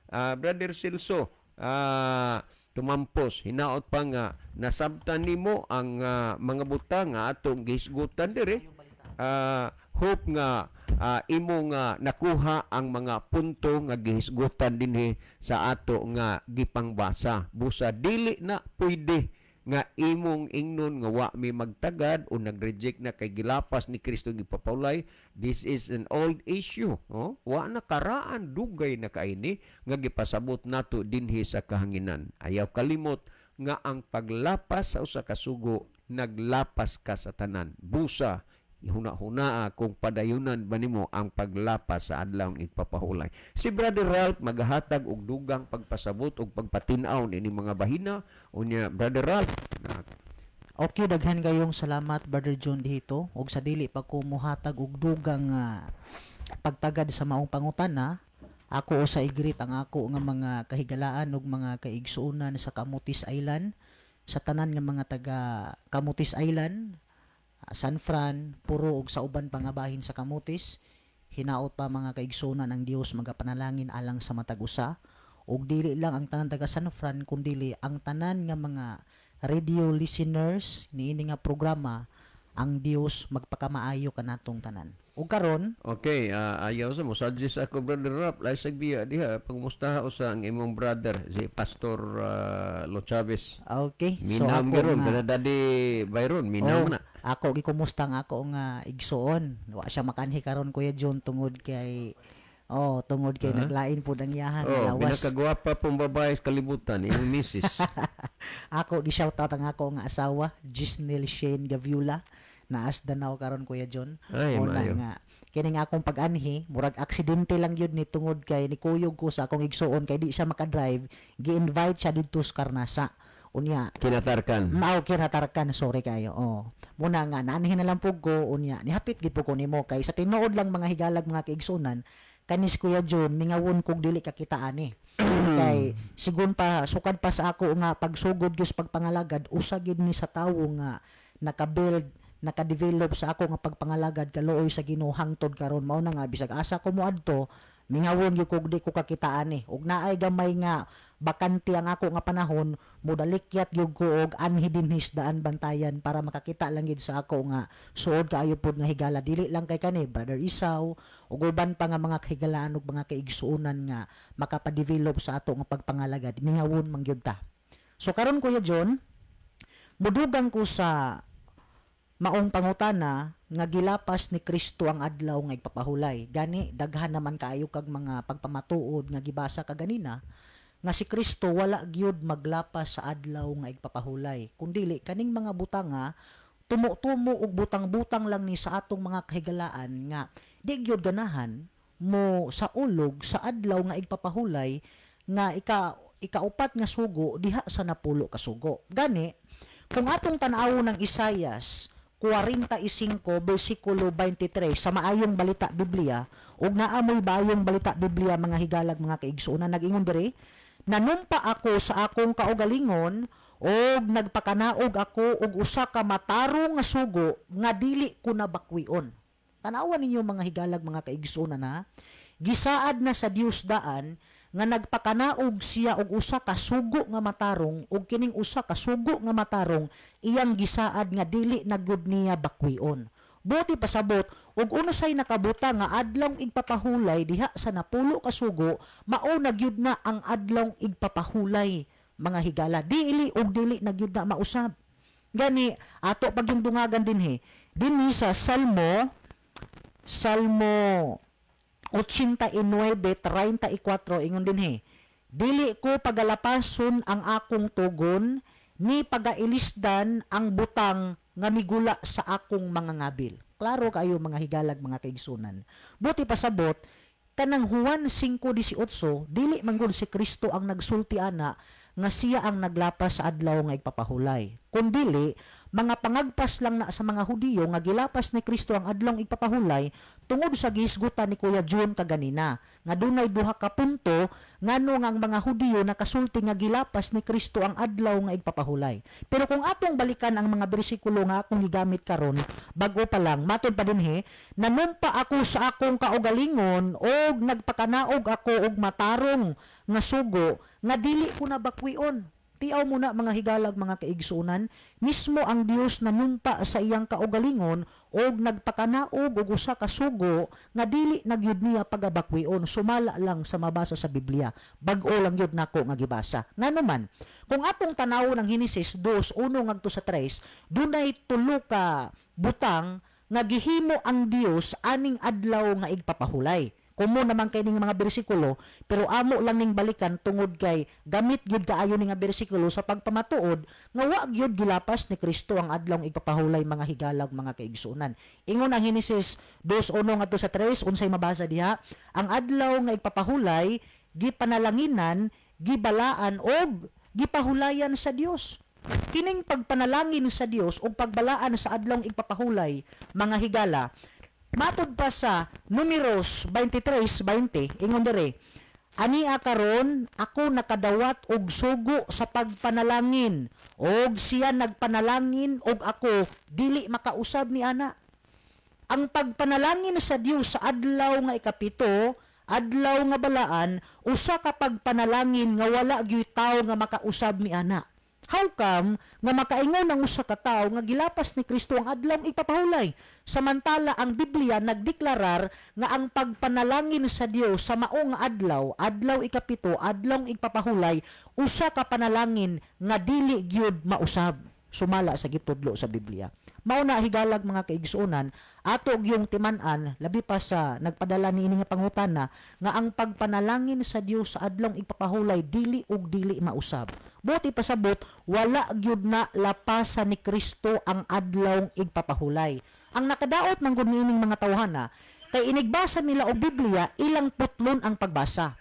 Brother Silso, Tumampos, hinaot pa nga nasabtan nimo ang mga butang nga atong gihisgutan diri. Hope nga imo nga nakuha ang mga punto nga gihisgutan dinhi sa ato nga gipangbasa. Busa dili na pwede nga imong ingnon nga wa mi magtagad o nag-reject na kay gilapas ni Kristo gipapawlay. This is an old issue. Oh? Wa na karaan, dugay na kaini nga gipasabot nato dinhi sa kahanginan. Ayaw kalimot nga ang paglapas sa usa ka sugo, naglapas ka sa tanan. Busa, huna-hunaa kung padayunan ba nimo ang paglapas sa adlawng igpapahulay. Si Brother Ralph magahatag og dugang pagpasabot og pagpatin-aw niini mga bahina. Unya, Brother Ralph, na. Okay, daghan kayong salamat, Brother John dito. Og sa dili pa ko muhatag og dugang pagtagad sa maong pangutana, ako usa i-greet ang ako nga mga kahigalaan ug mga kaigsuonan sa Camotes Island, sa tanan nga mga taga Camotes Island, San Fran, Puro ug sa uban pa nga bahin sa Camotes. Hinaot pa, mga kaigsuonan, ang Dios magapanalangin alang sa matag usa. Ug dili lang ang tanan taga San Fran, kundili ang tanan nga mga radio listeners niini nga programa, ang Dios magpakamaayo kanatong tanan. Ug karon, Okay, ayaw sa mo suggest ako, Brother Ralph, lahi sa biya diha pangumustaha usa ang imong brother, si Pastor Lo Chavez. Okay, so Minaw ako gyud nga kana Daddy Byron, minaw Oh, na. Ako gikumusta ang ako nga igsuon. Wa siya makanhi karon, Kuya John, tungod kay oh, tungod kay naglain pud ang iyahan Oh, lawas. pinakagwapa pong babae sa kalibutan, imong misis. Ako gi-shoutout ang ako nga asawa, Gisnel Shane Gaviula, naas Danao karon, Kuya John. Ay, Muna maayo. nga kini nga akong pag-anhi, murag aksidente lang yun ni tungod kay nikuyog ko sa akong igsuon kay di siya makadrive, gi-invite siya didto sa Karnasa. Unya, Kinatarkan. Mao, kinatarkan, sorry kayo. Oh. Muna nga naanhin na lang pug ko, unya nihapit gid po ko nimo kay sa tinuod lang, mga higalag, mga kaigsunan, kanis Kuya John mingawon kog dili ka kita ani. Kay sigon pa sukad pa sa ako nga pagsugod gyud sa pagpangalagad, usa gid ni sa tawo nga nakabuild, nakadevelop sa ako nga pagpangalagad, kaluoy sa Ginoo hangtod karon. Mao na nga bisag asa ko moadto, mingawon gyud kog di ko kakitaan eh. Ug naay gamay nga bakante ang ako nga panahon, modalikyat gyud ko og anhi dinhi sa Daan Bantayan para makakita lang gid sa ako nga suod kaayo pod nga higala, dili lang kay kani Brother Isaw ug uban pa nga mga kahigalaan ug mga kaigsuonan nga makapa-develop sa ato nga pagpangalagad. Mingawon man gyud ta. So karon, Kuya John, mudugang ko sa maong pangutana nga gilapas ni Kristo ang adlaw nga igpapahulay. Gani daghan naman kaayo kag mga pagpamatuod nga gibasa kaganina nga si Kristo wala gyud maglapas sa adlaw nga igpapahulay. Kundili kaning mga butanga tumo-tumo og butang-butang lang ni sa atong mga kahigalaan nga di gyud ganahan mo sa ulog sa adlaw nga igpapahulay nga ikaupat nga sugo diha sa napulo ka sugo. Gani kung atong tan-awon ng Isayas 45 bersikulo 23 sa Maayong Balita Biblia, ug naamoy Maayong Balita Biblia, mga higalag, mga kaigsuonan, nag-ingon diri, "Nanumpa ako sa akong kaugalingon og nagpakanaog ako og usa ka matarong nga sugo nga dili ko nabakwion." Tanawan ninyo, mga higalag, mga kaigsuonan, na gisaad na sa Dios daan nga nagpakanaog siya og usa ka sugo nga matarong, ug kining usa ka sugo nga matarong iyang gisaad nga dili na gud niya bakwion. Buti pasabot ug unusay nakabuta nga adlawng igpapahulay diha sa napulo ka sugo, mao na gyud na ang adlawng igpapahulay, mga higala. Dili ug dili na gyud na mausab. Gani ato pagyung dungagan dinhi dinhi sa Salmo 89:34, ingon dinhi, "Dili ko pagalapason ang akong tugon ni pagailisdan ang butang nga migula sa akong mga ngabil." Klaro kayo, mga higalag, mga kaigsunan. Buti pasabot kanang Juan 5:18, dili man gud si Kristo ang nagsulti ana nga siya ang naglapas sa adlaw nga igpapahulay. Kundili mga pangagpas lang na sa mga Hudiyo nga gilapas ni Kristo ang adlawng igpapahulay tungod sa gihisgutan ni Kuya June kaganina nga dunay duha ka punto ngano nga ang mga Hudiyo nakasulti nga gilapas ni Kristo ang adlaw nga igpapahulay. Pero kung atong balikan ang mga bersikulo nga akong gigamit karon, bago pa lang matod pa dinhi, "Nanumpa ako sa akong kaugalingon og nagpakanaog ako og matarong nga sugo nga dili ko nabakwion." Tiaw muna, mga higalag, mga kaigsunan, mismo ang Dios nanumpa sa iyang kaugalingon og nagpakanaog og usa ka sugo nga dili na gyud niya pagabakwion, sumala lang sa mabasa sa Biblia. Bag-o lang gyud nako nga gibasa. Ngano man, kung atong tan-awon ang Henesis 2:1 ngadto sa 3, dunay tulo ka butang nga gihimo ang Dios aning adlaw nga igpapahulay. Kumo naman kay ning mga bersikulo, pero amo lang ning balikan tungod kay gamit gyud kaayo ni nga bersikulo sa pagpamatuod nga wa gyud gilapas ni Kristo ang adlawng igpapahulay, mga higalag, mga kaigsuonan. Ingon ang Henesis 2:1 ngadto sa 3, unsay mabasa diha? Ang adlaw nga igpapahulay gipanalanginan, gibalaan og gipahulayan sa Dios. Kining pagpanalangin sa Dios o pagbalaan sa adlawng igpapahulay, mga higala, matud pa sa Numeros 23:20, ingon dere, "Ania karon ako nakadawat og sugo sa pagpanalangin, og siya nagpanalangin og ako dili makausab ni ana." Ang pagpanalangin sa Dios sa adlaw nga ikapito, adlaw nga balaan, usa ka pagpanalangin nga wala gyud tawo nga makausab ni ana. How come nga makaingon ang usa ka tawo nga gilapas ni Kristo ang adlawng ipapahulay? Samantala ang Biblia nagdeklarar nga ang pagpanalangin sa Dios sa mao nga adlaw, adlaw ikapito, adlawng igpapahulay, usa ka panalangin nga dili gyud mausab sumala sa gitudlo sa Biblia. Mao na, higalag, mga kaigsuonan, ato gyung timan-an, labi pa sa nagpadala niini nga pangutana, nga ang pagpanalangin sa Dios sa adlawng igpapahulay dili ug dili mausab. Buot ipasabot, wala gyud na lapasan ni Kristo ang adlawng igpapahulay. Ang nakadaot man gud niining mga tawhana kay inigbasa nila og Biblia, ilang putlon ang pagbasa.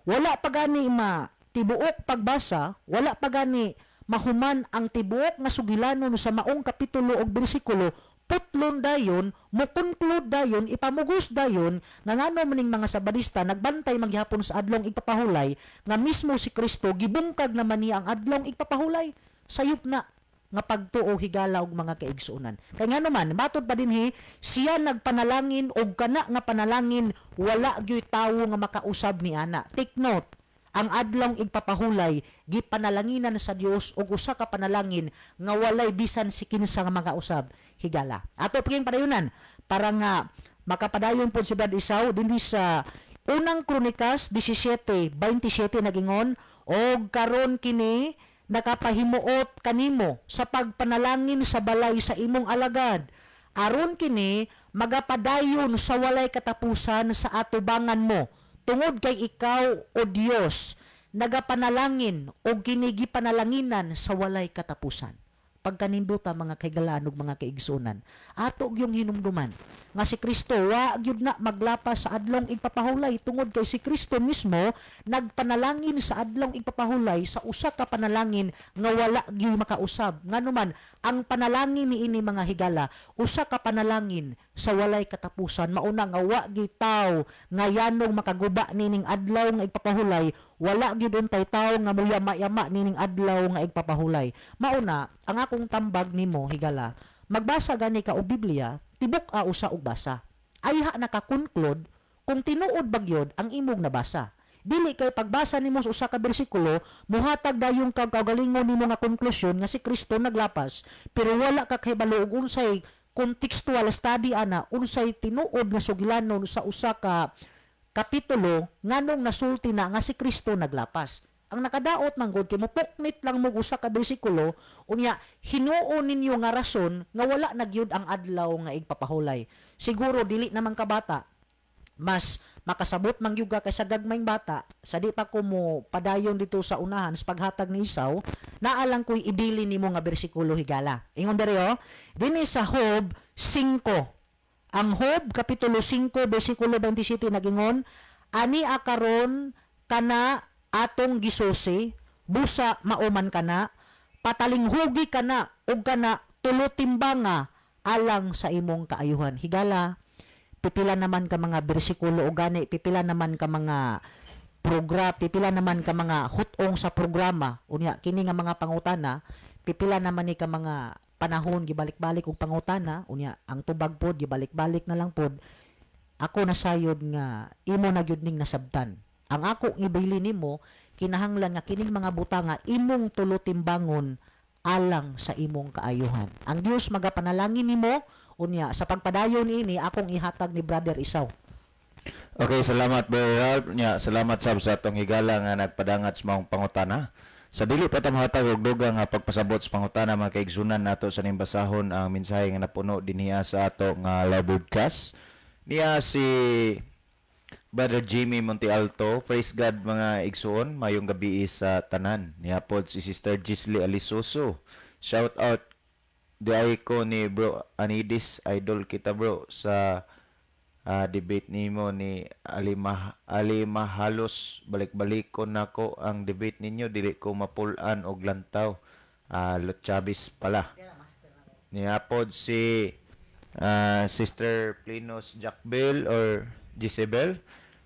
Wala pa gani ma tibuok pagbasa, wala pa gani mahuman ang tibuok nga sugilanon sa maong kapitulo og bersikulo, putlon dayon, mo-conclude dayon, ipamugos dayon nga ngano maning mga Sabadista nagbantay maghapon sa adlong igpapahulay, nga mismo si Kristo gibungkag naman niya ang adlong igpapahulay. Sayop na nga pagtuo, higala og mga kaigsuonan. Kay ngano man, matod pa dinhi, siya nagpanalangin og kana nga panalangin wala gyud tawo nga makausab ni ana. Take note, ang adlong igpapahulay gipanalanginan sa Dios og usa ka panalangin nga walay bisan si kinsa nga mga usab, higala. Ato paging padayunan para nga makapadayon pod si Brad Isaw dinhi sa Unang Kronikas 17:27, nagingon, "Og karon kini nakapahimuot kanimo sa pagpanalangin sa balay sa imong alagad, aron kini magapadayon sa walay katapusan sa atubangan mo, tungod kay ikaw, O Dios, nagapanalangin og kini gipanalanginan sa walay katapusan." Pagkaninduta, mga kahigalaan ug mga kaigsuonan, ato gyung hinumduman nga si Kristo wa gyud na maglapas sa adlong igpapahulay tungod kay si Kristo mismo nagpanalangin sa adlong igpapahulay sa usa ka panalangin nga wala gyud makausab. Nganuman ang panalangin niini, mga higala, usa ka panalangin sa walay katapusan. Mauna nga wa gyud tawo nga yanong makaguba nining adlaw nga igpapahulay, wala gyud untay tawo nga muyama-yama nining adlaw nga igpapahulay. Mauna ang akong tambag nimo, higala, magbasa gani ka og Biblia, tibok-a usa og basa. Ayha naka-conclude kung tinuod ba gyud ang imong nabasa. Dili kay pagbasa nimo sa usa ka bersikulo, muhatag dayon kag kaugalingon nimo nga konklusyon nga si Kristo naglapas, pero wala ka kahibalo og unsay contextual study ana, unsay tinuod nga sugilanon sa usa ka kapitulo, nganong nasulti na nga si Kristo naglapas. Ang nakadaot man gud kay mopuknit lang mo usa ka bersikulo, unya hinuon ninyo nga rason nga wala na gyud ang adlaw nga igpapahulay. Siguro dili naman ka bata, mas makasabot man gyud ka kaysa gagmayng bata. Sa di pa ko mo padayon dito sa unahan sa paghatag ni Isaw, naalang ko'y ibili nimo nga bersikulo, higala. Ingon diri oh, dinhi sa Job 5. Ang Job kapitulo 5 bersikulo 27 nagingon, "Ani akaron kana atong gisusi, busa mauman kana, patalinghugi kana ug kana tulo timbanga alang sa imong kaayuhan." Higala, pipila naman ka mga bersikulo o gani pipila naman ka mga program, pipila naman ka mga hutong sa programa. Unya kini nga mga pangutana, pipila naman ni ka mga panahon gibalik-balik og pangutana, unya ang tubag pod gibalik-balik na lang pod. Ako nasayod nga imo na gyud ning nasabtan. Ang ako ibili nimo, kinahanglan nga kining mga butanga imong tulo timbangon alang sa imong kaayuhan. Ang Dios magapanalangin nimo. Unya sa pagpadayon niini, akong ihatag ni Brother Isaw. Okay, salamat, Brother Ralph. Nya, salamat sab sa atong higala nga nagpadangat sa maong pangutana. Sa dili pa ta mohatag og dugang nga pagpasabot sa pangutana, mga kaigsunan, nato sa ning basahon ang mensahe nga napuno dinhiya sa ato nga live broadcast. Niya si Brother Jimmy Montealto. Praise God, mga igsuon. Mayong gabi sa tanan. Nihapod si Sister Gisli Alisoso. Shout out di ko ni Bro Anidis, idol kita, bro, sa debate nimo ni Ali Mahalos. Balik-balik ko nako ang debate ninyo, dili ko mapulan og lantaw. Lot Chavez pala. Nihapod si Sister Plinos Jackbel or Jezebel.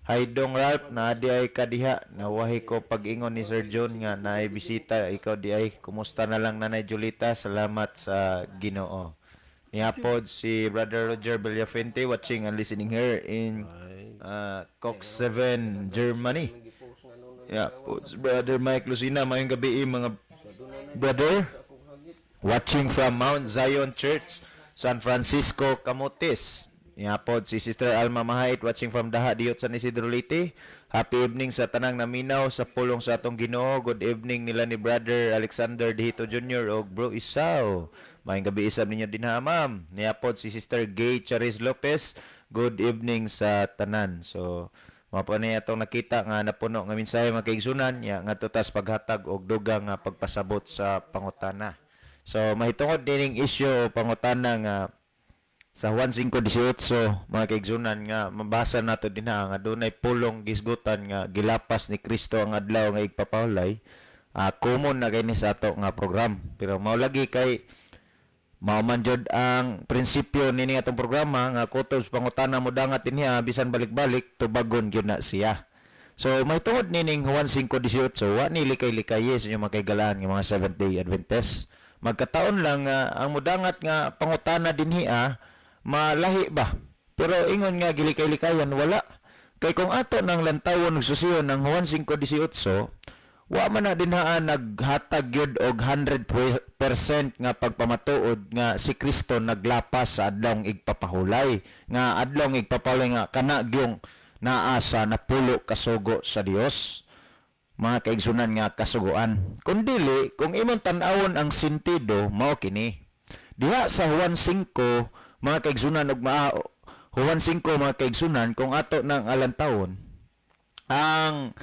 Hi Dong Ralph, na di ay kadiha. Nawahi ko pag-ingon ni Sir John nga naay bisita ikaw di ay. Kumusta na lang, Nanay Julita? Salamat sa Ginoo. Nihapod si Brother Roger Villafente, watching and listening here in Cox 7, Germany. Yeah, po, si Brother Mike Lucina, mayong gabi mga brother. Watching from Mount Zion Church, San Francisco, Camotes. Nihapod si Sister Alma Mahait, watching from Daha, Diot, San Isidro, Leyte. Happy evening sa tanang naminaw sa pulong sa atong Ginoo. Good evening nila ni Brother Alexander Dihito Jr. og Bro Isaw. Maayong gabi isab ninyo dinha, ma'am. Nihapod si Sister Gay Charis Lopez. Good evening sa tanan. So, mao po ni atong nakita nga napuno nga mensahe, mga kaigsunan, ya ngadto tas paghatag og dugang nga pagpasabot sa pangutana. So mahitungod dining issue o pangutana nga sa Juan 5:18, mga kaigsunan, nga mabasa nato dinha nga dunay pulong gisgutan nga gilapas ni Kristo ang adlaw nga igpapahulay, common na kay ni sa ato nga program, pero mao lagi kay mao man jud ang prinsipyo nini atong programa nga kutob sa pangutana mo dangat dinhi, bisan balik-balik tubagon gyud na siya. So may tungod nining Juan 5:18, wa ni likay-likaye sa inyong mga kaigalaan nga mga Seventh Day Adventist. Magkataon lang nga ang mudangat nga pangutana dinhi malahi ba? Pero ingon nga gilikay-likayan, wala. Kay kung ato nang lantawon ug susiyon ng Juan 5:18, wa man na dinhaa naghatag gyud og 100% nga pagpamatuod nga si Kristo naglapas sa adlawng igpapahulay. Nga adlawng igpapahulay nga kana gyung naa sa napulo kasugo sa Dios, mga kaigsunan, nga kasuguan. Kung dili, kung imong tan-awon ang sentido, mao kini. Diha sa Juan 5, mga kaigsunan, ug Juan 5, mga kaigsunan, kung ato nang alantawon, ang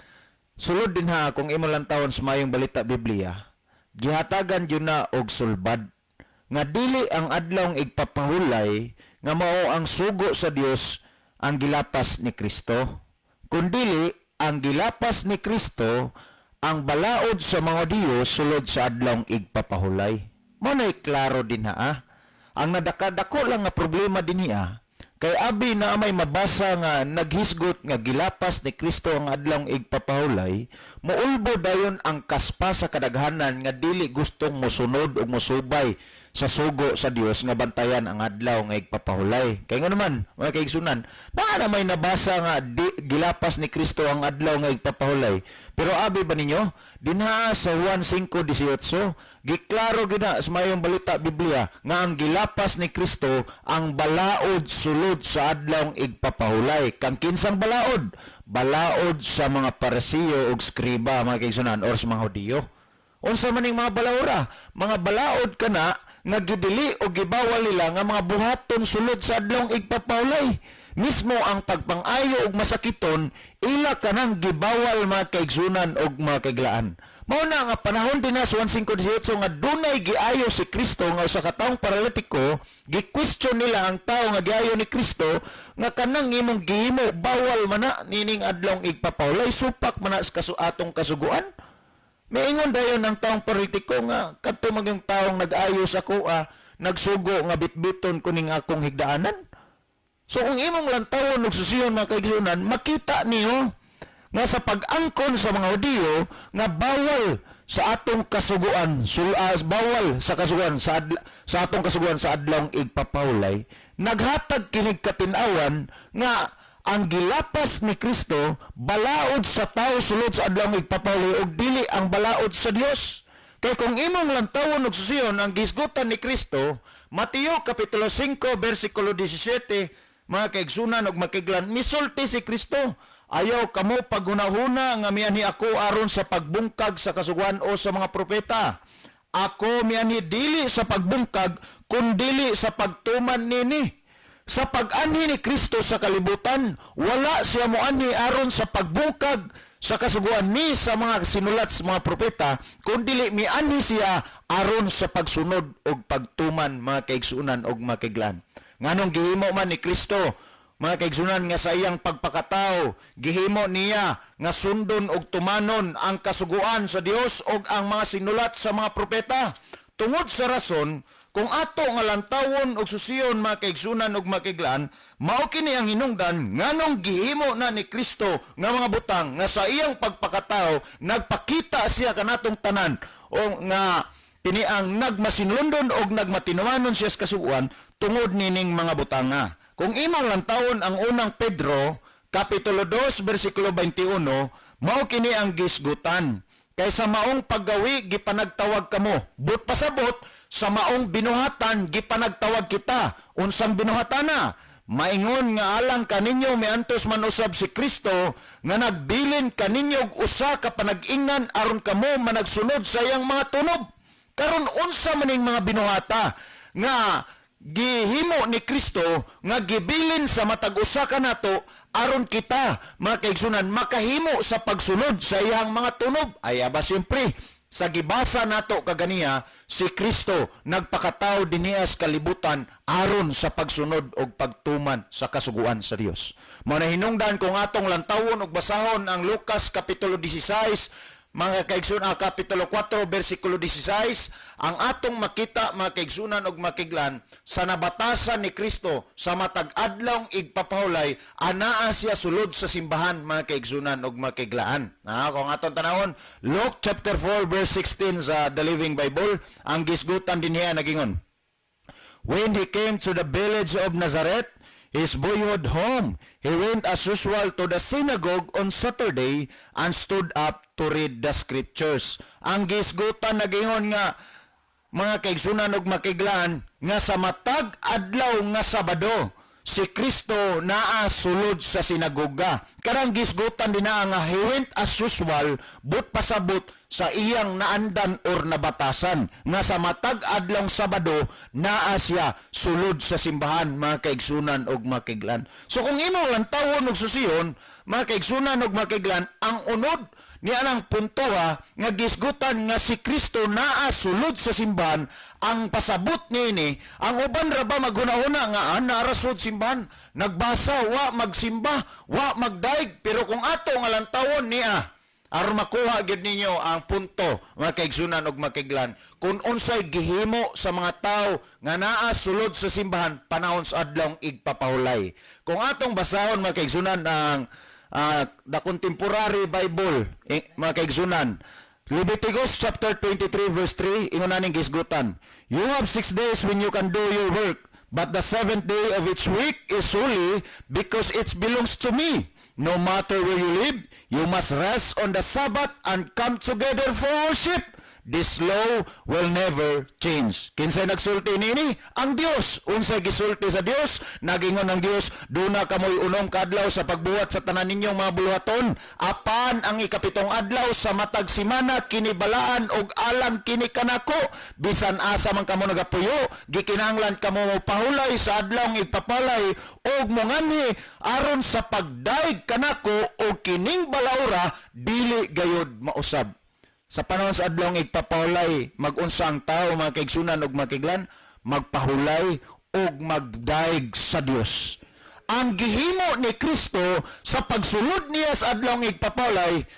sulod din ha, kung imong lantawon sa Mayong Balita Biblia, gihatagan yun na og sulbad nga dili ang adlawng igpapahulay nga mao ang sugo sa Dios ang gilapas ni Kristo, kundili ang gilapas ni Kristo ang balaod sa mga Dios sulod sa adlawng igpapahulay. Mao na'y klaro din ha. Ang nadakadako lang nga problema din niya, kay abi na may mabasa nga naghisgot nga gilapas ni Kristo ang adlawng igpapahulay, muulbo dayon ang kaspa sa kadaghanan nga dili gustong mosunod o mosubay sa sugo sa Dios nga bantayan ang adlaw nga igpapahulay. Kay nga naman, mga kaigsunan, naa na may nabasa nga gilapas ni Kristo ang adlaw nga igpapahulay. Pero abi ba ninyo, dinha sa Juan 5:18, giklaro gyud na sa Mayong Balita Biblia nga ang gilapas ni Kristo ang balaod sulod sa adlawng igpapahulay. Kang kinsang balaod? Balaod sa mga Parisiyo ug skriba, mga kaigsunan, or sa mga Hudiyo. Unsa man ning mga balaora? Mga balaod kana nga gidili o gibawal nila nga mga buhaton sulod sa adlawng igpapahulay. Mismo ang pagpang-ayo og masakiton, ila kanang gibawal, mga kaigsunan og mga kaiglaan. Mao na nga panahon din na sa Juan 5:18 nga dunay giayo si Kristo nga usa ka taong paralitiko, gi-question nila ang tawo nga giayo ni Kristo nga kanang imong gihimo bawal man na nining adlawng igpapahulay, supak man na sa atong kasuguan. Miingon dayon ang taong paralitiko nga kadto magyung taong nag-ayo sa kuha, nagsugo nga bitbiton kuning akong higdaanan. So kung imong lantawon ug susiyon, mga kaigsunan, makita niyo nga sa pag-angkon sa mga Hudiyo nga bawal sa atong kasuguan, bawal sa kasuguan sa atong kasuguan sa adlawng igpapahulay, naghatag kinig katin-awan nga ang gilapas ni Kristo balaod sa tao sulod sa adlawng igpapahulay ug dili ang balaod sa Dios. Kay kung imong lantawon ug susiyon ang gisgutan ni Kristo, Mateo kapitulo 5 bersikulo 17, mga kaigsunan ug makiglan, misulti si Kristo, ayaw kamo paghunahuna nga mianhi ako aron sa pagbungkag sa kasuguan o sa mga propeta. Ako mianhi dili sa pagbungkag kundili sa pagtuman nini. Sa pag-anhi ni Kristo sa kalibutan, wala siya moanhi aron sa pagbungkag sa kasuguan ni sa mga sinulat sa mga propeta, kundili mianhi siya aron sa pagsunod og pagtuman, mga kaigsunan og makiglan. Nganong gihimo man ni Kristo, mga kaigsunan, nga sa iyang pagpakatao, gihimo niya nga sundon og tumanon ang kasuguan sa Dios og ang mga sinulat sa mga propeta? Tungod sa rason, kung ato nga lantawon og susiyon, mga kaigsunan og makiglan, mao kini ang hinungdan nganong gihimo na ni Kristo nga mga butang nga sa iyang pagpakatao nagpakita siya kanatong tanan o nga kini ang nagmasinlundon og nagmatinumanon siya sa kasuguan tungod nining mga butanga. Kung imong lantawon ang unang Pedro kapitulo 2 bersikulo 21, mao kini ang gisgutan. Kay sa maong paggawi gipanagtawag kamo, but pasabot sa maong binuhatan gipanagtawag kita. Unsang binuhatana? Maingon nga alang kaninyo miantos man usab si Kristo nga nagbilin kaninyo og usa ka panag-ingnan aron kamo managsunod sa iyang mga tunob. Karon unsa maning mga binuhata nga gihimo ni Kristo nga gibilin sa matag usa kanato aron kita, mga kaigsunan, makahimo sa pagsunod sa iyang mga tunob? Ay aba siyempre, sa gibasa nato kaganiya, si Kristo nagpakatao dinhi sa kalibutan aron sa pagsunod og pagtuman sa kasuguan sa Dios. Mao na hinungdan kung atong lantawon og basahon ang Lucas kapitulo 16, mga kaigsunan, kapitulo 4 bersikulo 16, ang atong makita, mga kaigsunan og makiglan, sa nabatasan ni Kristo sa matag adlawng igpapahulay, anaa siya sulod sa simbahan, mga kaigsunan og makiglaan. Kung atong tanawon Luke chapter 4 verse 16 sa The Living Bible, ang gisgutan dinhiya nagingon, "When he came to the village of Nazareth, his boyhood home, he went as usual to the synagogue on Saturday and stood up to read the scriptures." Ang gisgutan nagingon nga, mga kaigsunan ug makiglaan, nga sa matag adlaw nga Sabado si Kristo naa sulod sa sinagoga. Karang gisgutan dinaa nga he went as usual, but pasabot sa iyang naandan or nabatasan nga sa matag adlong Sabado naa siya sulod sa simbahan, mga kaigsunan og makiglan. So kung imo lantawon og susiyon, mga kaigsunan og makiglan, ang unod ni anang puntoha nga gisgutan nga si Kristo naa sulod sa simbahan, ang pasabot niini, ang uban ra ba maghuna-huna nga naa ra sud simbahan, nagbasa, wa magsimba, wa magdaig. Pero kung ato nga lantawon niya aron makuha gyud ninyo ang punto, mga kaigsunan og makiglan, kung unsay gihimo sa mga tawo nga naa sulod sa simbahan panahon sa adlawng igpapahulay. Kung atong basahon, mga kaigsunan, ang the Contemporary Bible, mga kaigsunan, Leviticus chapter 23 verse 3, ingon aning gisgutan, "You have 6 days when you can do your work, but the seventh day of each week is holy because it belongs to me. No matter where you live, you must rest on the Sabbath and come together for worship. This law will never change." Kinsay nagsulti niini? Ang Dios. Unsay gisulti sa Dios? Nagingon ang Dios, "Duna kamoy unom ka adlaw sa pagbuhat sa tanan ninyong mga buluhaton, apan ang ikapitong adlaw sa matag semana kinibalaan og alang kini kanako. Bisan asa man kamo nagapuyo, gikinahanglan kamo mopahulay sa adlawng igpapalay og monganhi aron sa pagdaig kanako, og kining balaura dili gayod mausab." Sa panahon sa adlawng igpapahulay, magunsa ang tao, mga kaigsunan og makiglan? Magpahulay og magdaig sa Dios. Ang gihimo ni Kristo sa pagsulod niya sa adlawng igpapahulay,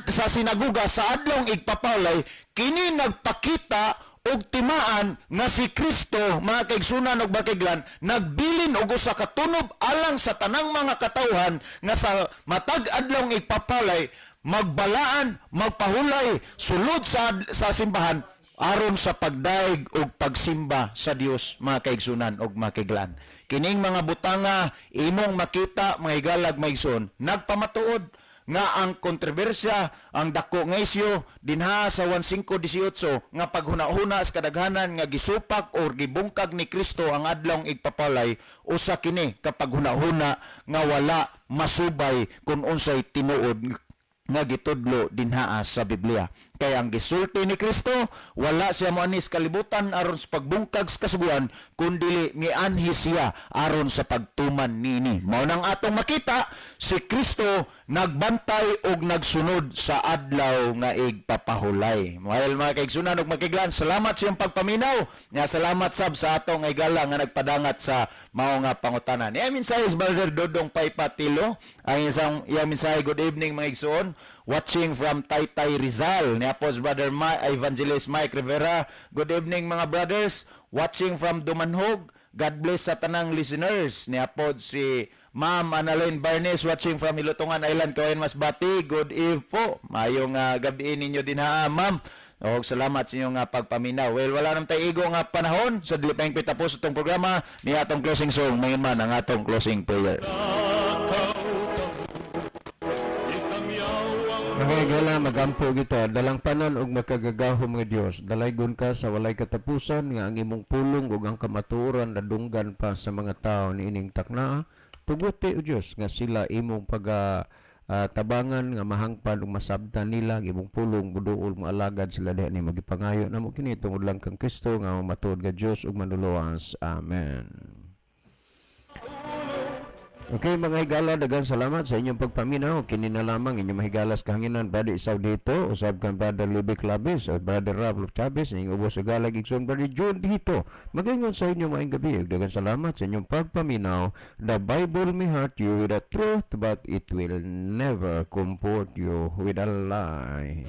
sa sinagoga sa adlawng igpapahulay, kini nagpakita og timaan nga si Kristo, mga kaigsunan og makiglan, nagbilin og usa ka tunob alang sa tanang mga katawhan nga sa matag adlawng igpapahulay magbalaan, magpahulay, sulod sa simbahan aron sa pagdaig og pagsimba sa Dios, mga kaigsunan og makiglan. Kining mga butanga imong makita, mga higalag maigsoon, nagpamatuod nga ang kontrobersya, ang dako nga isyu dinha sa 1518 nga paghuna-huna sa kadaghanan nga gisupak or gibungkag ni Kristo ang adlawng igpapalay, usa kini kapag huna-huna nga wala masubay kung unsay tinuod nga gitudlo dinhaa sa Biblia. Kay ang gisulti ni Kristo, wala siya moanhi sa kalibutan aron sa pagbungkag sa kasuguan, kundili mianhi siya aron sa pagtuman niini. Mao nang atong makita si Kristo nagbantay og nagsunod sa adlaw nga igpapahulay. Mahal mga kaigsunan ug makiglan, salamat sa iyong pagpaminaw. Nga salamat sab sa atong higala nga nagpadangat sa mao nga pangutana. Niya mensahe si Brother Dodong Paypatilo. Ang isang iyang mensahe, "Good evening, mga igsoon. Watching from Taytay, Rizal." Niya po si Brother Evangelist Mike Rivera. "Good evening, mga brothers. Watching from Dumanhog. God bless sa tanang listeners." Niya po si Ma'am Annalyn Barnes, watching from Hilutungan Island, Cauayan, Masbate. "Good eve po. Mayong gabi ninyo din ha, ma'am. Og salamat sa inyong pagpaminaw." Well, wala nang tayo igo nga panahon sa dili pa tapos itong programa ni atong closing song, mayon man ang atong closing prayer. Isang yawang Mga higala, magampo kita, dalangpanan og makagagahom nga Dios. Dalaygon ka sa walay katapusan nga ang imong pulong ug ang kamatuoran nadunggan pa sa mga tawo niining taknaa. Tuguti, o Dios, nga sila imong pag tabangan nga mahangpan ug masabtan nila ang imong pulong, muduol, moalagad sila diha ni magipangayo namo kini tungod lang kang Kristo nga matuod nga Dios ug Manluluwas. Amen. Okay, mga higala, daghang salamat sa inyong pagpaminaw. Kini na lamang inyong mahigalas kahanginan, Brother Isaw dito, usab kang Brother Libby Claves, o Brother Rob Chavez, inyong ubos sa galag igsoon, Brother John dito. Magaingon sa inyo maayong gabi. Ug daghang salamat sa inyong pagpaminaw. The Bible may hurt you with the truth, but it will never comfort you with a lie.